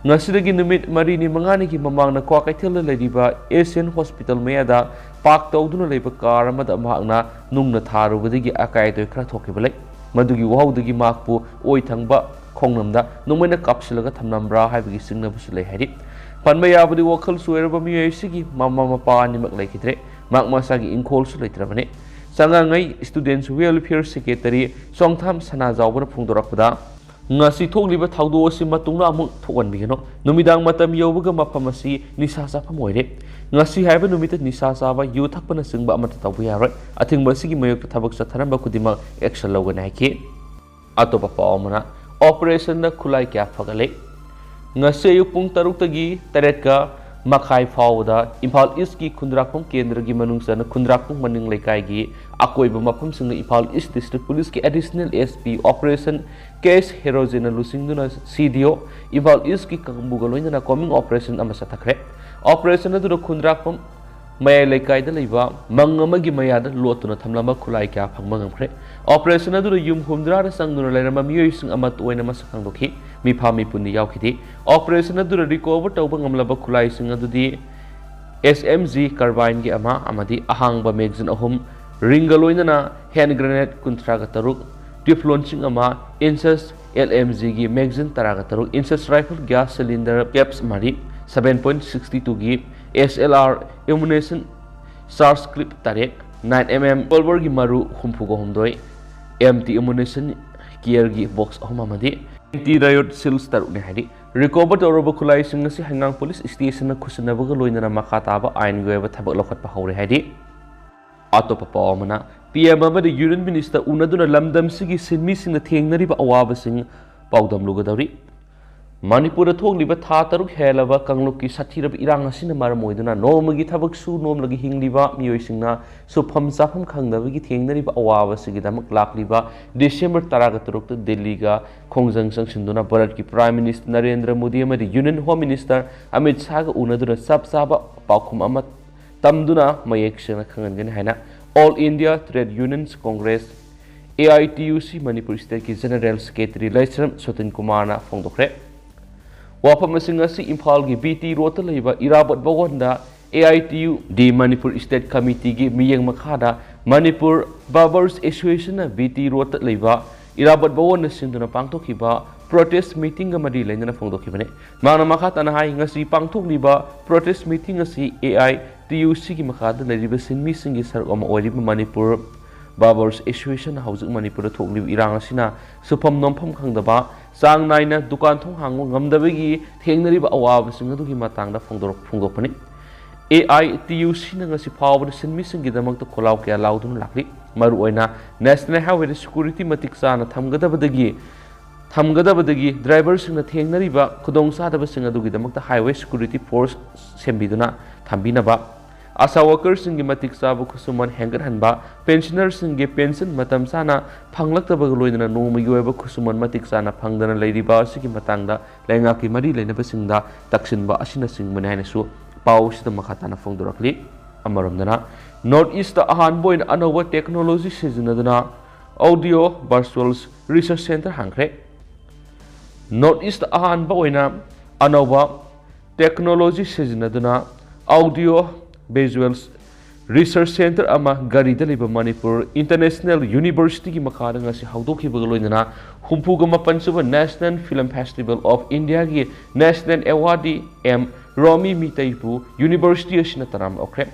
ꯉꯁꯤꯗꯒꯤ ꯅꯨꯃꯤꯠ ꯃꯔꯤꯅꯤ ꯃꯉꯥꯅꯤꯒꯤ ꯃꯃꯥꯡꯗ ꯀ꯭ꯋꯥꯀꯩꯊꯦꯜꯗ ꯂꯩꯔꯤꯕ ꯑꯦꯁꯤꯌꯥꯟ ꯍꯣꯁꯄꯤꯇꯥꯜ ꯃꯌꯥꯗ ꯄꯥꯔꯛ ꯇꯧꯗꯨꯅ ꯂꯩꯕ ꯀꯥꯔ ꯑꯃꯗ ꯃꯍꯥꯛꯅ ꯅꯨꯡꯅ ꯊꯥꯔꯨꯕꯗꯒꯤ ꯑꯀꯥꯏ ꯑꯇꯣꯏ ꯈꯔ ꯊꯣꯛꯈꯤꯕ ꯂꯩ꯫ ꯃꯗꯨꯒꯤ ꯋꯥꯍꯧꯗꯒꯤ ꯃꯍꯥꯛꯄꯨ ꯑꯣꯏ ꯊꯪꯕ ꯈꯣꯡꯅꯝꯗ ꯅꯣꯡꯃꯩꯅ ꯀꯥꯞꯁꯤꯜꯂꯒ ꯊꯝꯂꯝꯕ꯭ꯔꯥ ꯍꯥꯏꯕꯒꯤ ꯆꯤꯡꯅꯕꯁꯨ ꯂꯩ ꯍꯥꯏꯔꯤ꯫ ꯄꯟꯕ ꯌꯥꯕꯗꯤ, ꯋꯥꯈꯜ ꯆꯣꯏꯔꯕ ꯃꯤꯑꯣꯏ ꯑꯁꯤꯒꯤ ꯃꯃꯥ ꯃꯄꯥ ꯑꯅꯤꯃꯛ ꯂꯩꯈꯤꯗ꯭ꯔꯦ꯫ ꯃꯍꯥꯛ ꯃꯁꯥꯒꯤ ꯏꯪꯈꯣꯜꯁꯨ ꯂꯩꯇ꯭ꯔꯕꯅꯤ꯫ ꯆꯉꯥꯉꯩ Students Welfare Secretary ꯆꯣꯡꯊꯥꯝ ꯁꯅꯥꯖꯥꯎꯕꯅ ꯐꯣꯡꯗꯣꯔꯛꯄꯗ, ꯉꯁꯤ ꯊꯣꯛꯂꯤꯕ ꯊꯧꯗꯣꯛ ꯑꯁꯤ ꯃꯇꯨꯡꯗ ꯑꯃꯨꯛ ꯊꯣꯛꯍꯟꯕꯤꯒꯅꯨ꯫ ꯅꯨꯃꯤꯗꯥꯡ ꯃꯇꯝ ꯌꯧꯕꯒ ꯃꯐꯝ ꯑꯁꯤ ꯅꯤꯁꯥ ꯆꯥꯐꯝ ꯑꯣꯏꯔꯦ꯫ ꯉꯁꯤ ꯍꯥꯏꯕ ꯅꯨꯃꯤꯠꯇ ꯅꯤꯁꯥ ꯆꯥꯕ, ꯌꯨ ꯊꯛꯄꯅꯆꯤꯡꯕ ꯑꯃꯠꯇ ꯇꯧꯕ ꯌꯥꯔꯣꯏ꯫ ꯑꯊꯤꯡꯕ ꯑꯁꯤꯒꯤ ꯃꯥꯌꯣꯛꯇ ꯊꯕꯛ ꯆꯠꯊꯔꯝꯕ ꯈꯨꯗꯤꯡꯃꯛ action ꯂꯧꯒꯅꯤ ꯍꯥꯏꯈꯤ꯫ ꯑꯇꯣꯞꯄ ꯄꯥꯎ ꯑꯃꯅ, operationꯗ ꯈꯨꯠꯂꯥꯏ ꯀꯌꯥ ꯐꯒꯠꯂꯦ꯫ ꯉꯁꯤ ꯑꯌꯨꯛ ꯄꯨꯡ ꯇꯔꯨꯛꯇꯒꯤ ꯇꯔꯦꯠꯀ ꯃꯈꯥꯏ ꯐꯥꯎꯕꯗ ꯏꯝꯐꯥꯜ Eastꯀꯤ ꯈꯨꯟꯗ꯭ꯔꯥꯛꯄꯝ ꯀꯦꯟꯗ꯭ꯔꯒꯤ ꯃꯅꯨꯡ ꯆꯟꯅ ꯈꯨꯟꯗ꯭ꯔꯥꯛꯄꯝ ꯃꯅꯤꯡ ꯂꯩꯀꯥꯏꯒꯤ ꯑꯀꯣꯏꯕ ꯃꯐꯝꯁꯤꯡꯗ Imphal East District Policeꯀꯤ Additional SP Operation K S Herogenꯅ ꯂꯨꯆꯤꯡꯗꯨꯅ CDO ꯏꯝꯐꯥꯜ Eastꯀꯤ ꯀꯥꯡꯕꯨꯒ ꯂꯣꯏꯅꯅ combing operation ꯑꯃ ꯆꯠꯊꯈ꯭ꯔꯦ꯫ Operation ꯑꯗꯨꯗ ꯈꯨꯟꯗ꯭ꯔꯥꯛꯄꯝ ꯃꯌꯥꯏ ꯂꯩꯀꯥꯏꯗ ꯂꯩꯕ ꯃꯪ ꯑꯃꯒꯤ ꯃꯌꯥꯗ ꯂꯣꯠꯇꯨꯅ ꯊꯝꯂꯝꯕ ꯈꯨꯠꯂꯥꯏ ꯀꯌꯥ ꯐꯪꯕ ꯉꯝꯈ꯭ꯔꯦ꯫ Operation ꯑꯗꯨꯗ ꯌꯨꯝ ꯍꯨꯝꯗ꯭ꯔꯥꯗ ꯆꯪꯗꯨꯅ ꯂꯩꯔꯝꯕ ꯃꯤꯑꯣꯏꯁꯤꯡ ꯑꯃꯠꯇ ꯑꯣꯏꯅ ꯃꯁꯛ ꯈꯪꯗꯣꯛꯈꯤ꯫ ꯃꯤꯐꯥ ꯃꯤꯄꯨꯟꯗꯤ ꯌꯥꯎꯈꯤꯗꯦ꯫ Operation ꯑꯗꯨꯗ recover ꯇꯧꯕ ꯉꯝꯂꯕ ꯈꯨꯠꯂꯥꯏꯁꯤꯡ ꯑꯗꯨꯗꯤ SMG carbineꯒꯤ ꯑꯃ ꯑꯃꯗꯤ ꯑꯍꯥꯡꯕ magazine ꯑꯍꯨꯝ, ringꯒ ꯂꯣꯏꯅꯅ hand grenade ꯀꯨꯟꯊ꯭ꯔꯥꯒ ꯇꯔꯨꯛ, Teflon ꯆꯤꯡ ꯑꯃ, INSAS LMGꯒꯤ magazine ꯇꯔꯥꯒ ꯇꯔꯨꯛ, INSAS rifle gas cylinder caps ꯃꯔꯤ, seven point sixty twoꯒꯤ SLR ammunition charge clip ꯇꯔꯦꯠ, nine MM revolverꯒꯤ ꯃꯔꯨ ꯍꯨꯝꯐꯨꯒ ꯍꯨꯝꯗꯣꯏ, empty ammunition carryꯒꯤ box ꯑꯍꯨꯝ ꯑꯃꯗꯤ anti riot shells ꯇꯔꯨꯛꯅꯤ ꯍꯥꯏꯔꯤ꯫ Recover ꯇꯧꯔꯕ ꯈꯨꯠꯂꯥꯏꯁꯤꯡ ꯑꯁꯤ ꯍꯩꯉꯥꯡ police stationꯅ ꯈꯨꯠꯁꯤꯟꯅꯕꯒ ꯂꯣꯏꯅꯅ ꯃꯈꯥ ꯇꯥꯕ ꯑꯥꯏꯟꯒꯤ ꯑꯣꯏꯕ ꯊꯕꯛ ꯂꯧꯈꯠꯄ ꯍꯧꯔꯦ ꯍꯥꯏꯔꯤ꯫ ꯑꯇꯣꯞꯄ ꯄꯥꯎ ꯑꯃꯅ, PM ꯑꯃꯗꯤ Union Minister ꯎꯅꯗꯨꯅ ꯂꯝꯗꯝꯁꯤꯒꯤ ꯁꯤꯟꯃꯤꯁꯤꯡꯅ ꯊꯦꯡꯅꯔꯤꯕ ꯑꯋꯥꯕꯁꯤꯡ ꯄꯥꯎꯗꯝꯂꯨꯒꯗꯧꯔꯤ꯫ ꯃꯅꯤꯄꯨꯔꯗ ꯊꯣꯛꯂꯤꯕ ꯊꯥ ꯇꯔꯨꯛ ꯍꯦꯜꯂꯕ ꯀꯥꯡꯂꯨꯞꯀꯤ ꯁꯥꯊꯤꯔꯕ ꯏꯔꯥꯡ ꯑꯁꯤꯅ ꯃꯔꯝ ꯑꯣꯏꯗꯨꯅ ꯅꯣꯡꯃꯒꯤ ꯊꯕꯛ ꯁꯨ ꯅꯣꯝꯂꯒ ꯍꯤꯡꯂꯤꯕ ꯃꯤꯑꯣꯏꯁꯤꯡꯅ ꯁꯨꯐꯝ ꯆꯥꯐꯝ ꯈꯪꯗꯕꯒꯤ ꯊꯦꯡꯅꯔꯤꯕ ꯑꯋꯥꯕꯁꯤꯒꯤꯗꯃꯛ ꯂꯥꯛꯂꯤꯕ December ꯇꯔꯥꯒ ꯇꯔꯨꯛꯇ ꯗꯤꯜꯂꯤꯒ ꯈꯣꯡꯖꯪ ꯆꯪꯁꯤꯟꯗꯨꯅ ꯚꯥꯔꯠꯀꯤ Prime Minister ꯅꯔꯦꯟꯗ꯭ꯔ ꯃꯣꯗꯤ ꯑꯃꯗꯤ Union Home Minister ꯑꯃꯤꯠ ꯁꯥꯍꯒ ꯎꯅꯗꯨꯅ ꯆꯞ ꯆꯥꯕ ꯄꯥꯎꯈꯨꯝ ꯑꯃ ꯇꯝꯗꯨꯅ ꯃꯌꯦꯛ ꯁꯦꯡꯅ ꯈꯪꯍꯟꯒꯅꯤ ꯍꯥꯏꯅ All India Trade Unions Congress, AITUC, Manipur stateꯀꯤ General Secretary ꯂꯩꯁ꯭ꯔꯝ ꯁꯣꯇꯤꯟ ꯀꯨꯃꯥꯔꯅ ꯐꯣꯡꯗꯣꯛꯈ꯭ꯔꯦ꯫ ꯋꯥꯐꯝꯁꯤꯡ ꯑꯁꯤ ꯏꯝꯐꯥꯜꯒꯤ BT Roadꯇ ꯂꯩꯕ ꯏꯔꯥꯕꯣꯠ ꯚꯋꯟꯗ AITUD ꯃꯅꯤꯄꯨꯔ State Committeeꯒꯤ ꯃꯤꯠꯌꯦꯡ ꯃꯈꯥꯗ Manipur Barbers Associationꯅ BT Roadꯇ ꯂꯩꯕ ꯏꯔꯥꯕꯣꯠ ꯚꯋꯟꯅ ꯁꯤꯟꯗꯨꯅ ꯄꯥꯡꯊꯣꯛꯈꯤꯕ protest meetingꯒ ꯃꯔꯤ ꯂꯩꯅꯅ ꯐꯣꯡꯗꯣꯛꯈꯤꯕꯅꯤ꯫ ꯃꯍꯥꯛꯅ ꯃꯈꯥ ꯇꯥꯅ ꯍꯥꯏ, ꯉꯁꯤ ꯄꯥꯡꯊꯣꯛꯂꯤꯕ protest meeting ꯑꯁꯤ AI ꯇꯤ ꯌꯨ ꯁꯤꯒꯤ ꯃꯈꯥꯗ ꯂꯩꯔꯤꯕ ꯁꯤꯟꯃꯤꯁꯤꯡꯒꯤ ꯁꯔꯨꯛ ꯑꯃ ꯑꯣꯏꯔꯤꯕ ꯃꯅꯤꯄꯨꯔ ꯕꯥꯔꯕꯔꯁ ꯑꯦꯁꯣꯁꯤꯌꯦꯁꯟꯅ ꯍꯧꯖꯤꯛ ꯃꯅꯤꯄꯨꯔꯗ ꯊꯣꯛꯂꯤꯕ ꯏꯔꯥꯡ ꯑꯁꯤꯅ ꯁꯨꯐꯝ ꯅꯣꯝꯐꯝ ꯈꯪꯗꯕ, ꯆꯥꯡ ꯅꯥꯏꯅ ꯗꯨꯀꯥꯟ ꯊꯣꯡ ꯍꯥꯡꯕ ꯉꯝꯗꯕꯒꯤ ꯊꯦꯡꯅꯔꯤꯕ ꯑꯋꯥꯕꯁꯤꯡ ꯑꯗꯨꯒꯤ ꯃꯇꯥꯡꯗ ꯐꯣꯡꯗꯣꯔꯛ-, ꯐꯣꯡꯗꯣꯛꯄꯅꯤ꯫ ꯑꯦ ꯑꯥꯏ ꯇꯤ ꯌꯨ ꯁꯤꯅ ꯉꯁꯤ ꯐꯥꯎꯕꯗ ꯁꯤꯟꯃꯤꯁꯤꯡꯒꯤꯗꯃꯛꯇ ꯈꯣꯜꯂꯥꯎ ꯀꯌꯥ ꯂꯥꯎꯗꯨꯅ ꯂꯥꯛꯂꯤ꯫ ꯃꯔꯨꯑꯣꯏꯅ ꯅꯦꯁꯅꯦꯜ ꯍꯥꯏꯋꯦꯗ ꯁꯦꯀ꯭ꯌꯨꯔꯤꯇꯤ ꯃꯇꯤꯛ ꯆꯥꯅ ꯊꯝꯒꯗꯕꯗꯒꯤ ꯊꯝꯒꯗꯕꯗꯒꯤ ꯗ꯭ꯔꯥꯏꯚꯔꯁꯤꯡꯅ ꯊꯦꯡꯅꯔꯤꯕ ꯈꯨꯗꯣꯡꯆꯥꯗꯕꯁꯤꯡ ꯑꯗꯨꯒꯤꯗꯃꯛꯇ ꯍꯥꯏꯋꯦ ꯁꯦꯀ꯭ꯌꯨꯔꯤꯇꯤ ꯐꯣꯔꯁ ꯁꯦꯝꯕꯤꯗꯨꯅ ꯊꯝꯕꯤꯅꯕ, ꯑꯥꯁꯥ ꯋꯥꯀꯔꯁꯤꯡꯒꯤ ꯃꯇꯤꯛ ꯆꯥꯕ ꯈꯨꯠꯁꯨꯃꯟ ꯍꯦꯟꯒꯠꯍꯟꯕ, ꯄꯦꯟꯁꯅꯔꯁꯤꯡꯒꯤ ꯄꯦꯟꯁꯟ ꯃꯇꯝ ꯆꯥꯅ ꯐꯪꯂꯛꯇꯕꯒ ꯂꯣꯏꯅꯅ ꯅꯣꯡꯃꯒꯤ ꯑꯣꯏꯕ ꯈꯨꯠꯁꯨꯃꯟ ꯃꯇꯤꯛ ꯆꯥꯅ ꯐꯪꯗꯅ ꯂꯩꯔꯤꯕ ꯑꯁꯤꯒꯤ ꯃꯇꯥꯡꯗ ꯂꯩꯉꯥꯛꯀꯤ ꯃꯔꯤ ꯂꯩꯅꯕꯁꯤꯡꯗ ꯇꯛꯁꯤꯟꯕ ꯑꯁꯤꯅꯆꯤꯡꯕꯅꯤ ꯍꯥꯏꯅꯁꯨ ꯄꯥꯎ ꯑꯁꯤꯗ ꯃꯈꯥ ꯇꯥꯅ ꯐꯣꯡꯗꯣꯔꯛꯂꯤ꯫ ꯑꯃꯔꯣꯝꯗꯅ, ꯅꯣꯔꯠ ꯏꯁꯇ ꯑꯍꯥꯟꯕ ꯑꯣꯏꯅ ꯑꯅꯧꯕ ꯇꯦꯛꯅꯣꯂꯣꯖꯤ ꯁꯤꯖꯤꯟꯅꯗꯨꯅ ꯑꯣꯗꯤꯑꯣ ꯚꯔꯆꯨꯋꯦꯜ ꯔꯤꯁꯔꯆ ꯁꯦꯟꯇꯔ ꯍꯥꯡꯈ꯭ꯔꯦ꯫ ꯅꯣꯔꯠ ꯏꯁꯇ ꯑꯍꯥꯟꯕ ꯑꯣꯏꯅ ꯑꯅꯧꯕ ꯇꯦꯛꯅꯣꯂꯣꯖꯤ ꯁꯤꯖꯤꯟꯅꯗꯨꯅ ꯑꯣꯗꯤꯑꯣ ꯚꯤꯖꯨꯋꯦꯜ ꯔꯤꯁꯔꯆ ꯁꯦꯟꯇꯔ ꯑꯃ ꯒꯥꯔꯤꯗ ꯂꯩꯕ ꯃꯅꯤꯄꯨꯔ ꯏꯟꯇꯔꯅꯦꯁꯅꯦꯜ ꯌꯨꯅꯤꯚꯔꯁꯤꯇꯤꯒꯤ ꯃꯈꯥꯗ ꯉꯁꯤ ꯍꯧꯗꯣꯛꯈꯤꯕꯒ ꯂꯣꯏꯅꯅ ꯍꯨꯝꯐꯨꯒ ꯃꯥꯄꯟ ꯁꯨꯕ ꯅꯦꯁꯅꯦꯜ ꯐꯤꯂꯝ ꯐꯦꯁꯇꯤꯚꯦꯜ ꯑꯣꯐ ꯏꯟꯗꯤꯌꯥꯒꯤ ꯅꯦꯁꯅꯦꯜ ꯑꯦꯋꯥꯔꯗꯤ ꯑꯦꯝ ꯔꯣꯃꯤ ꯃꯤꯇꯩꯕꯨ ꯌꯨꯅꯤꯚꯔꯁꯤꯇꯤ ꯑꯁꯤꯅ ꯇꯔꯥꯝꯅ ꯑꯣꯛꯈ꯭ꯔꯦ꯫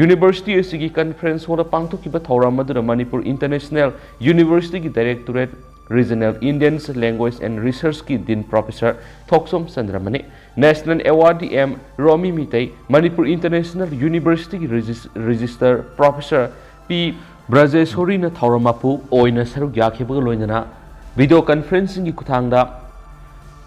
ꯌꯨꯅꯤꯚꯔꯁꯤꯇꯤ ꯑꯁꯤꯒꯤ ꯀꯟꯐꯔꯦꯟꯁ ꯍꯣꯜꯗ ꯄꯥꯡꯊꯣꯛꯈꯤꯕ ꯊꯧꯔꯝ ꯑꯗꯨꯗ ꯃꯅꯤꯄꯨꯔ ꯏꯟꯇꯔꯅꯦꯁꯅꯦꯜ ꯌꯨꯅꯤꯚꯔꯁꯤꯇꯤꯒꯤ directorate regional Indians language and ꯔꯤꯁꯔꯆꯀꯤ dean professor Thokchom Chandramani, national awardee M Romi Meitei, Manipur international ꯌꯨꯅꯤꯚꯔꯁꯤꯇꯤꯒꯤ ꯔꯦꯖꯤꯁ-, ꯔꯦꯖꯤꯁꯇꯔ ꯄ꯭ꯔꯣꯐꯦꯁꯔ ꯄꯤ ꯕ꯭ꯔꯖꯦꯁꯣꯔꯤꯅ ꯊꯧꯔꯝ ꯃꯄꯨ ꯑꯣꯏꯅ ꯁꯔꯨꯛ ꯌꯥꯈꯤꯕꯒ ꯂꯣꯏꯅꯅ ꯚꯤꯗꯤꯑꯣ ꯀꯟꯐꯔꯦꯟꯁꯤꯡꯒꯤ ꯈꯨꯠꯊꯥꯡꯗ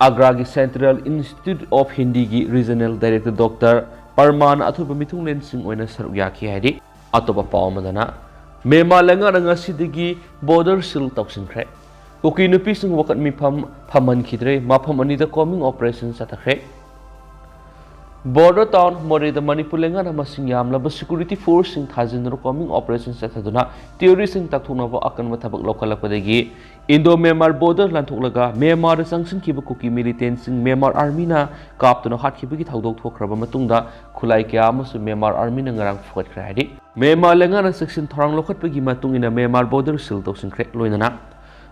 ꯑꯒ꯭ꯔꯥꯒꯤ ꯁꯦꯟꯇ꯭ꯔꯦꯜ ꯏꯟꯁꯇꯤꯇ꯭ꯌꯨꯠ ꯑꯣꯐ ꯍꯤꯟꯗꯤꯒꯤ ꯔꯤꯖꯅꯦꯜ ꯗꯥꯏꯔꯦꯛꯇꯔ ꯗꯣꯛꯇꯔ ꯄꯔꯃꯥꯟ ꯑꯊꯣꯏꯕ ꯃꯤꯊꯨꯡꯂꯦꯟꯁꯤꯡ ꯑꯣꯏꯅ ꯁꯔꯨꯛ ꯌꯥꯈꯤ ꯍꯥꯏꯔꯤ꯫ ꯑꯇꯣꯞꯄ ꯄꯥꯎ ꯑꯃꯗꯅ, ꯃ꯭ꯌꯥꯟꯃꯥꯔ ꯂꯩꯉꯥꯛꯅ ꯉꯁꯤꯗꯒꯤ ꯕꯣꯔꯗꯔ ꯁꯤꯜ ꯇꯧꯁꯤꯟꯈ꯭ꯔꯦ꯫ ꯀꯨꯀꯤ ꯅꯨꯄꯤꯁꯤꯡ ꯋꯥꯀꯠ ꯃꯤꯐꯝ ꯐꯝꯍꯟꯈꯤꯗ꯭ꯔꯦ, ꯃꯐꯝ ꯑꯅꯤꯗ ꯀꯣꯝꯕꯤꯡ ꯑꯣꯄꯔꯦꯁꯟ ꯆꯠꯊꯈ꯭ꯔꯦ꯫ ꯕꯣꯔꯗꯔ ꯇꯥꯎꯟ ꯃꯣꯔꯦꯗ ꯃꯅꯤꯄꯨꯔ ꯂꯩꯉꯥꯛꯅ ꯃꯁꯤꯡ ꯌꯥꯝꯂꯕ ꯁꯦꯀ꯭ꯌꯨꯔꯤꯇꯤ ꯐꯣꯔꯁꯁꯤꯡ ꯊꯥꯖꯤꯟꯗꯨꯅ ꯀꯣꯝꯕꯤꯡ ꯑꯣꯄꯔꯦꯁꯟ ꯆꯠꯊꯗꯨꯅ ꯇꯦꯔꯣꯔꯤꯁꯁꯤꯡ ꯇꯛꯊꯣꯛꯅꯕ ꯑꯀꯟꯕ ꯊꯕꯛ ꯂꯧꯈꯠꯂꯛꯄꯗꯒꯤ ꯏꯟꯗꯣ ꯃ꯭ꯌꯥꯟꯃꯥꯔ ꯕꯣꯔꯗꯔ ꯂꯥꯟꯊꯣꯛꯂꯒ ꯃ꯭ꯌꯥꯟꯃꯥꯔꯗ ꯆꯪꯁꯤꯟꯈꯤꯕ ꯀꯨꯀꯤ ꯃꯤꯂꯤꯇꯦꯟꯁꯤꯡ ꯃ꯭ꯌꯥꯟꯃꯥꯔ ꯑꯥꯔꯃꯤꯅ ꯀꯥꯞꯇꯨꯅ ꯍꯥꯠꯈꯤꯕꯒꯤ ꯊꯧꯗꯣꯛ ꯊꯣꯛꯈ꯭ꯔꯕ ꯃꯇꯨꯡꯗ ꯈꯨꯠꯂꯥꯏ ꯀꯌꯥ ꯑꯃꯁꯨ ꯃ꯭ꯌꯥꯟꯃꯥꯔ ꯑꯥꯔꯃꯤꯅ ꯉꯔꯥꯡ ꯐꯨꯒꯠꯈ꯭ꯔꯦ ꯍꯥꯏꯔꯤ꯫ ꯃ꯭ꯌꯥꯟꯃꯥꯔ ꯂꯩꯉꯥꯛꯅ ꯆꯦꯛꯁꯤꯟ ꯊꯧꯔꯥꯡ ꯂꯧꯈꯠꯄꯒꯤ ꯃꯇꯨꯡ ꯏꯟꯅ ꯃ꯭ꯌꯥꯟꯃꯥꯔ ꯕꯣꯔꯗꯔ ꯁꯤꯜ ꯇꯧꯁꯤꯟꯈ꯭ꯔꯦ꯫ ꯂꯣꯏꯅꯅ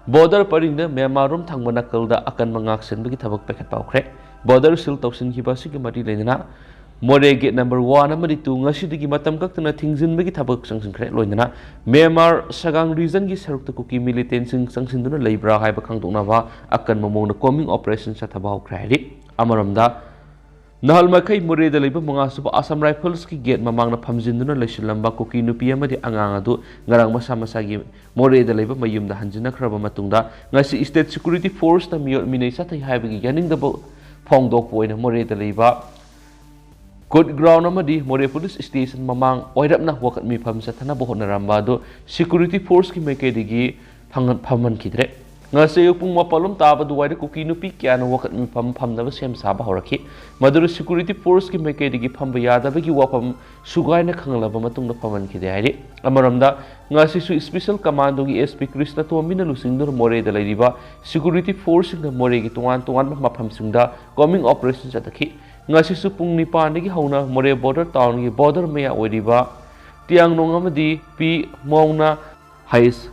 ꯕꯣꯔꯗꯔ ꯄꯔꯤꯡꯗ ꯃ꯭ꯌꯥꯟꯃꯥꯔ ꯔꯣꯝ ꯊꯪꯕ ꯅꯥꯀꯜꯗ ꯑꯀꯟꯕ ꯉꯥꯛꯁꯦꯟꯕꯒꯤ ꯊꯕꯛ ꯄꯥꯏꯈꯠꯄ ꯍꯧꯈ꯭ꯔꯦ꯫ ꯕꯣꯔꯗꯔ ꯁꯤꯜ ꯇꯧꯁꯤꯟꯈꯤꯕ ꯑꯁꯤꯒ ꯃꯔꯤ ꯂꯩꯅꯅ ꯃꯣꯔꯦ ꯒꯦꯠ ꯅꯝꯕꯔ ꯋꯥꯟ ꯑꯃꯗꯤ ꯇꯨ ꯉꯁꯤꯗꯒꯤ ꯃꯇꯝ ꯀꯛꯇꯅ ꯊꯤꯡꯖꯤꯟꯕꯒꯤ ꯊꯕꯛ ꯆꯪꯁꯤꯟꯈ꯭ꯔꯦ꯫ ꯂꯣꯏꯅꯅ ꯃ꯭ꯌꯥꯟꯃꯥꯔ ꯁꯒꯥꯡ ꯔꯤꯖꯟꯒꯤ ꯁꯔꯨꯛꯇ ꯀꯨꯀꯤ ꯃꯤꯂꯤꯇꯦꯟꯁꯤꯡ ꯆꯪꯁꯤꯟꯗꯨꯅ ꯂꯩꯕ꯭ꯔꯥ ꯍꯥꯏꯕ ꯈꯪꯗꯣꯛꯅꯕ ꯑꯀꯟꯕ ꯃꯑꯣꯡꯗ ꯀꯣꯝꯕꯤꯡ ꯑꯣꯄꯔꯦꯁꯟ ꯆꯠꯊꯕ ꯍꯧꯈ꯭ꯔꯦ ꯍꯥꯏꯔꯤ꯫ ꯑꯃꯔꯣꯝꯗ, ꯅꯍꯥꯜ ꯃꯈꯩ ꯃꯣꯔꯦꯗ ꯂꯩꯕ ꯃꯉꯥꯁꯨꯕ ꯑꯁꯥꯝ ꯔꯥꯏꯐꯜꯁꯀꯤ ꯒꯦꯠ ꯃꯃꯥꯡꯗ ꯐꯝꯖꯤꯟꯗꯨꯅ ꯂꯩꯁꯤꯜꯂꯝꯕ ꯀꯨꯀꯤ ꯅꯨꯄꯤ ꯑꯃꯗꯤ ꯑꯉꯥꯡ ꯑꯗꯨ ꯉꯔꯥꯡ ꯃꯁꯥ ꯃꯁꯥꯒꯤ ꯃꯣꯔꯦꯗ ꯂꯩꯕ ꯃꯌꯨꯝꯗ ꯍꯟꯖꯤꯟꯅꯈ꯭ꯔꯕ ꯃꯇꯨꯡꯗ, ꯉꯁꯤ ꯁ꯭ꯇꯦꯠ ꯁꯦꯀ꯭ꯌꯨꯔꯤꯇꯤ ꯐꯣꯔꯁꯅ ꯃꯤꯑꯣꯠ ꯃꯤꯅꯩ ꯆꯠꯊꯩ ꯍꯥꯏꯕꯒꯤ ꯌꯥꯅꯤꯡꯗꯕ ꯐꯣꯡꯗꯣꯛꯄ ꯑꯣꯏꯅ ꯃꯣꯔꯦꯗ ꯂꯩꯕ ꯀꯣꯔꯠ ꯒ꯭ꯔꯥꯎꯟ ꯑꯃꯗꯤ ꯃꯣꯔꯦ ꯄꯨꯂꯤꯁ ꯁ꯭ꯇꯦꯁꯟ ꯃꯃꯥꯡ ꯑꯣꯏꯔꯞꯅ ꯋꯥꯀꯠ ꯃꯤꯐꯝ ꯆꯠꯊꯅꯕ ꯍꯣꯠꯅꯔꯝꯕ ꯑꯗꯨ ꯁꯦꯀ꯭ꯌꯨꯔꯤꯇꯤ ꯐꯣꯔꯁꯀꯤ ꯃꯥꯏꯀꯩꯗꯒꯤ ꯐꯪꯍꯟ-, ꯐꯝꯍꯟꯈꯤꯗ꯭ꯔꯦ꯫ ꯉꯁꯤ ꯑꯌꯨꯛ ꯄꯨꯡ ꯃꯥꯄꯜꯂꯣꯝ ꯇꯥꯕ ꯑꯗꯨꯋꯥꯏꯗ ꯀꯨꯀꯤ ꯅꯨꯄꯤ ꯀꯌꯥꯅ ꯋꯥꯀꯠ ꯃꯤꯐꯝ ꯐꯝꯅꯕ ꯁꯦꯝ ꯁꯥꯕ ꯍꯧꯔꯛꯈꯤ꯫ ꯃꯗꯨꯗ ꯁꯦꯀ꯭ꯌꯨꯔꯤꯇꯤ ꯐꯣꯔꯁꯀꯤ ꯃꯥꯏꯀꯩꯗꯒꯤ ꯐꯝꯕ ꯌꯥꯗꯕꯒꯤ ꯋꯥꯐꯝ ꯁꯨꯒꯥꯏꯅ ꯈꯪꯂꯕ ꯃꯇꯨꯡꯗ ꯐꯝꯍꯟꯈꯤꯗꯦ ꯍꯥꯏꯔꯤ꯫ ꯑꯃꯔꯣꯝꯗ, ꯉꯁꯤꯁꯨ ꯁ꯭ꯄꯦꯁꯦꯜ ꯀꯃꯥꯟꯗꯣꯒꯤ ꯑꯦꯁ ꯄꯤ ꯀ꯭ꯔꯤꯁꯅꯇꯣꯝꯕꯤꯅ ꯂꯨꯆꯤꯡꯗꯨꯅ ꯃꯣꯔꯦꯗ ꯂꯩꯔꯤꯕ ꯁꯦꯀ꯭ꯌꯨꯔꯤꯇꯤ ꯐꯣꯔꯁꯁꯤꯡꯅ ꯃꯣꯔꯦꯒꯤ ꯇꯣꯉꯥꯟ ꯇꯣꯉꯥꯟꯕ ꯃꯐꯝꯁꯤꯡꯗ ꯀꯣꯝꯕꯤꯡ ꯑꯣꯄꯔꯦꯁꯟ ꯆꯠꯊꯈꯤ꯫ ꯉꯁꯤꯁꯨ ꯄꯨꯡ ꯅꯤꯄꯥꯟꯗꯒꯤ ꯍꯧꯅ ꯃꯣꯔꯦ ꯕꯣꯔꯗꯔ ꯇꯥꯎꯟꯒꯤ ꯕꯣꯔꯗꯔ ꯃꯌꯥ ꯑꯣꯏꯔꯤꯕ ꯇꯤꯌꯥꯡꯅꯣꯡ ꯑꯃꯗꯤ ꯄꯤ ꯃꯣꯡꯅ ꯍꯩꯁ,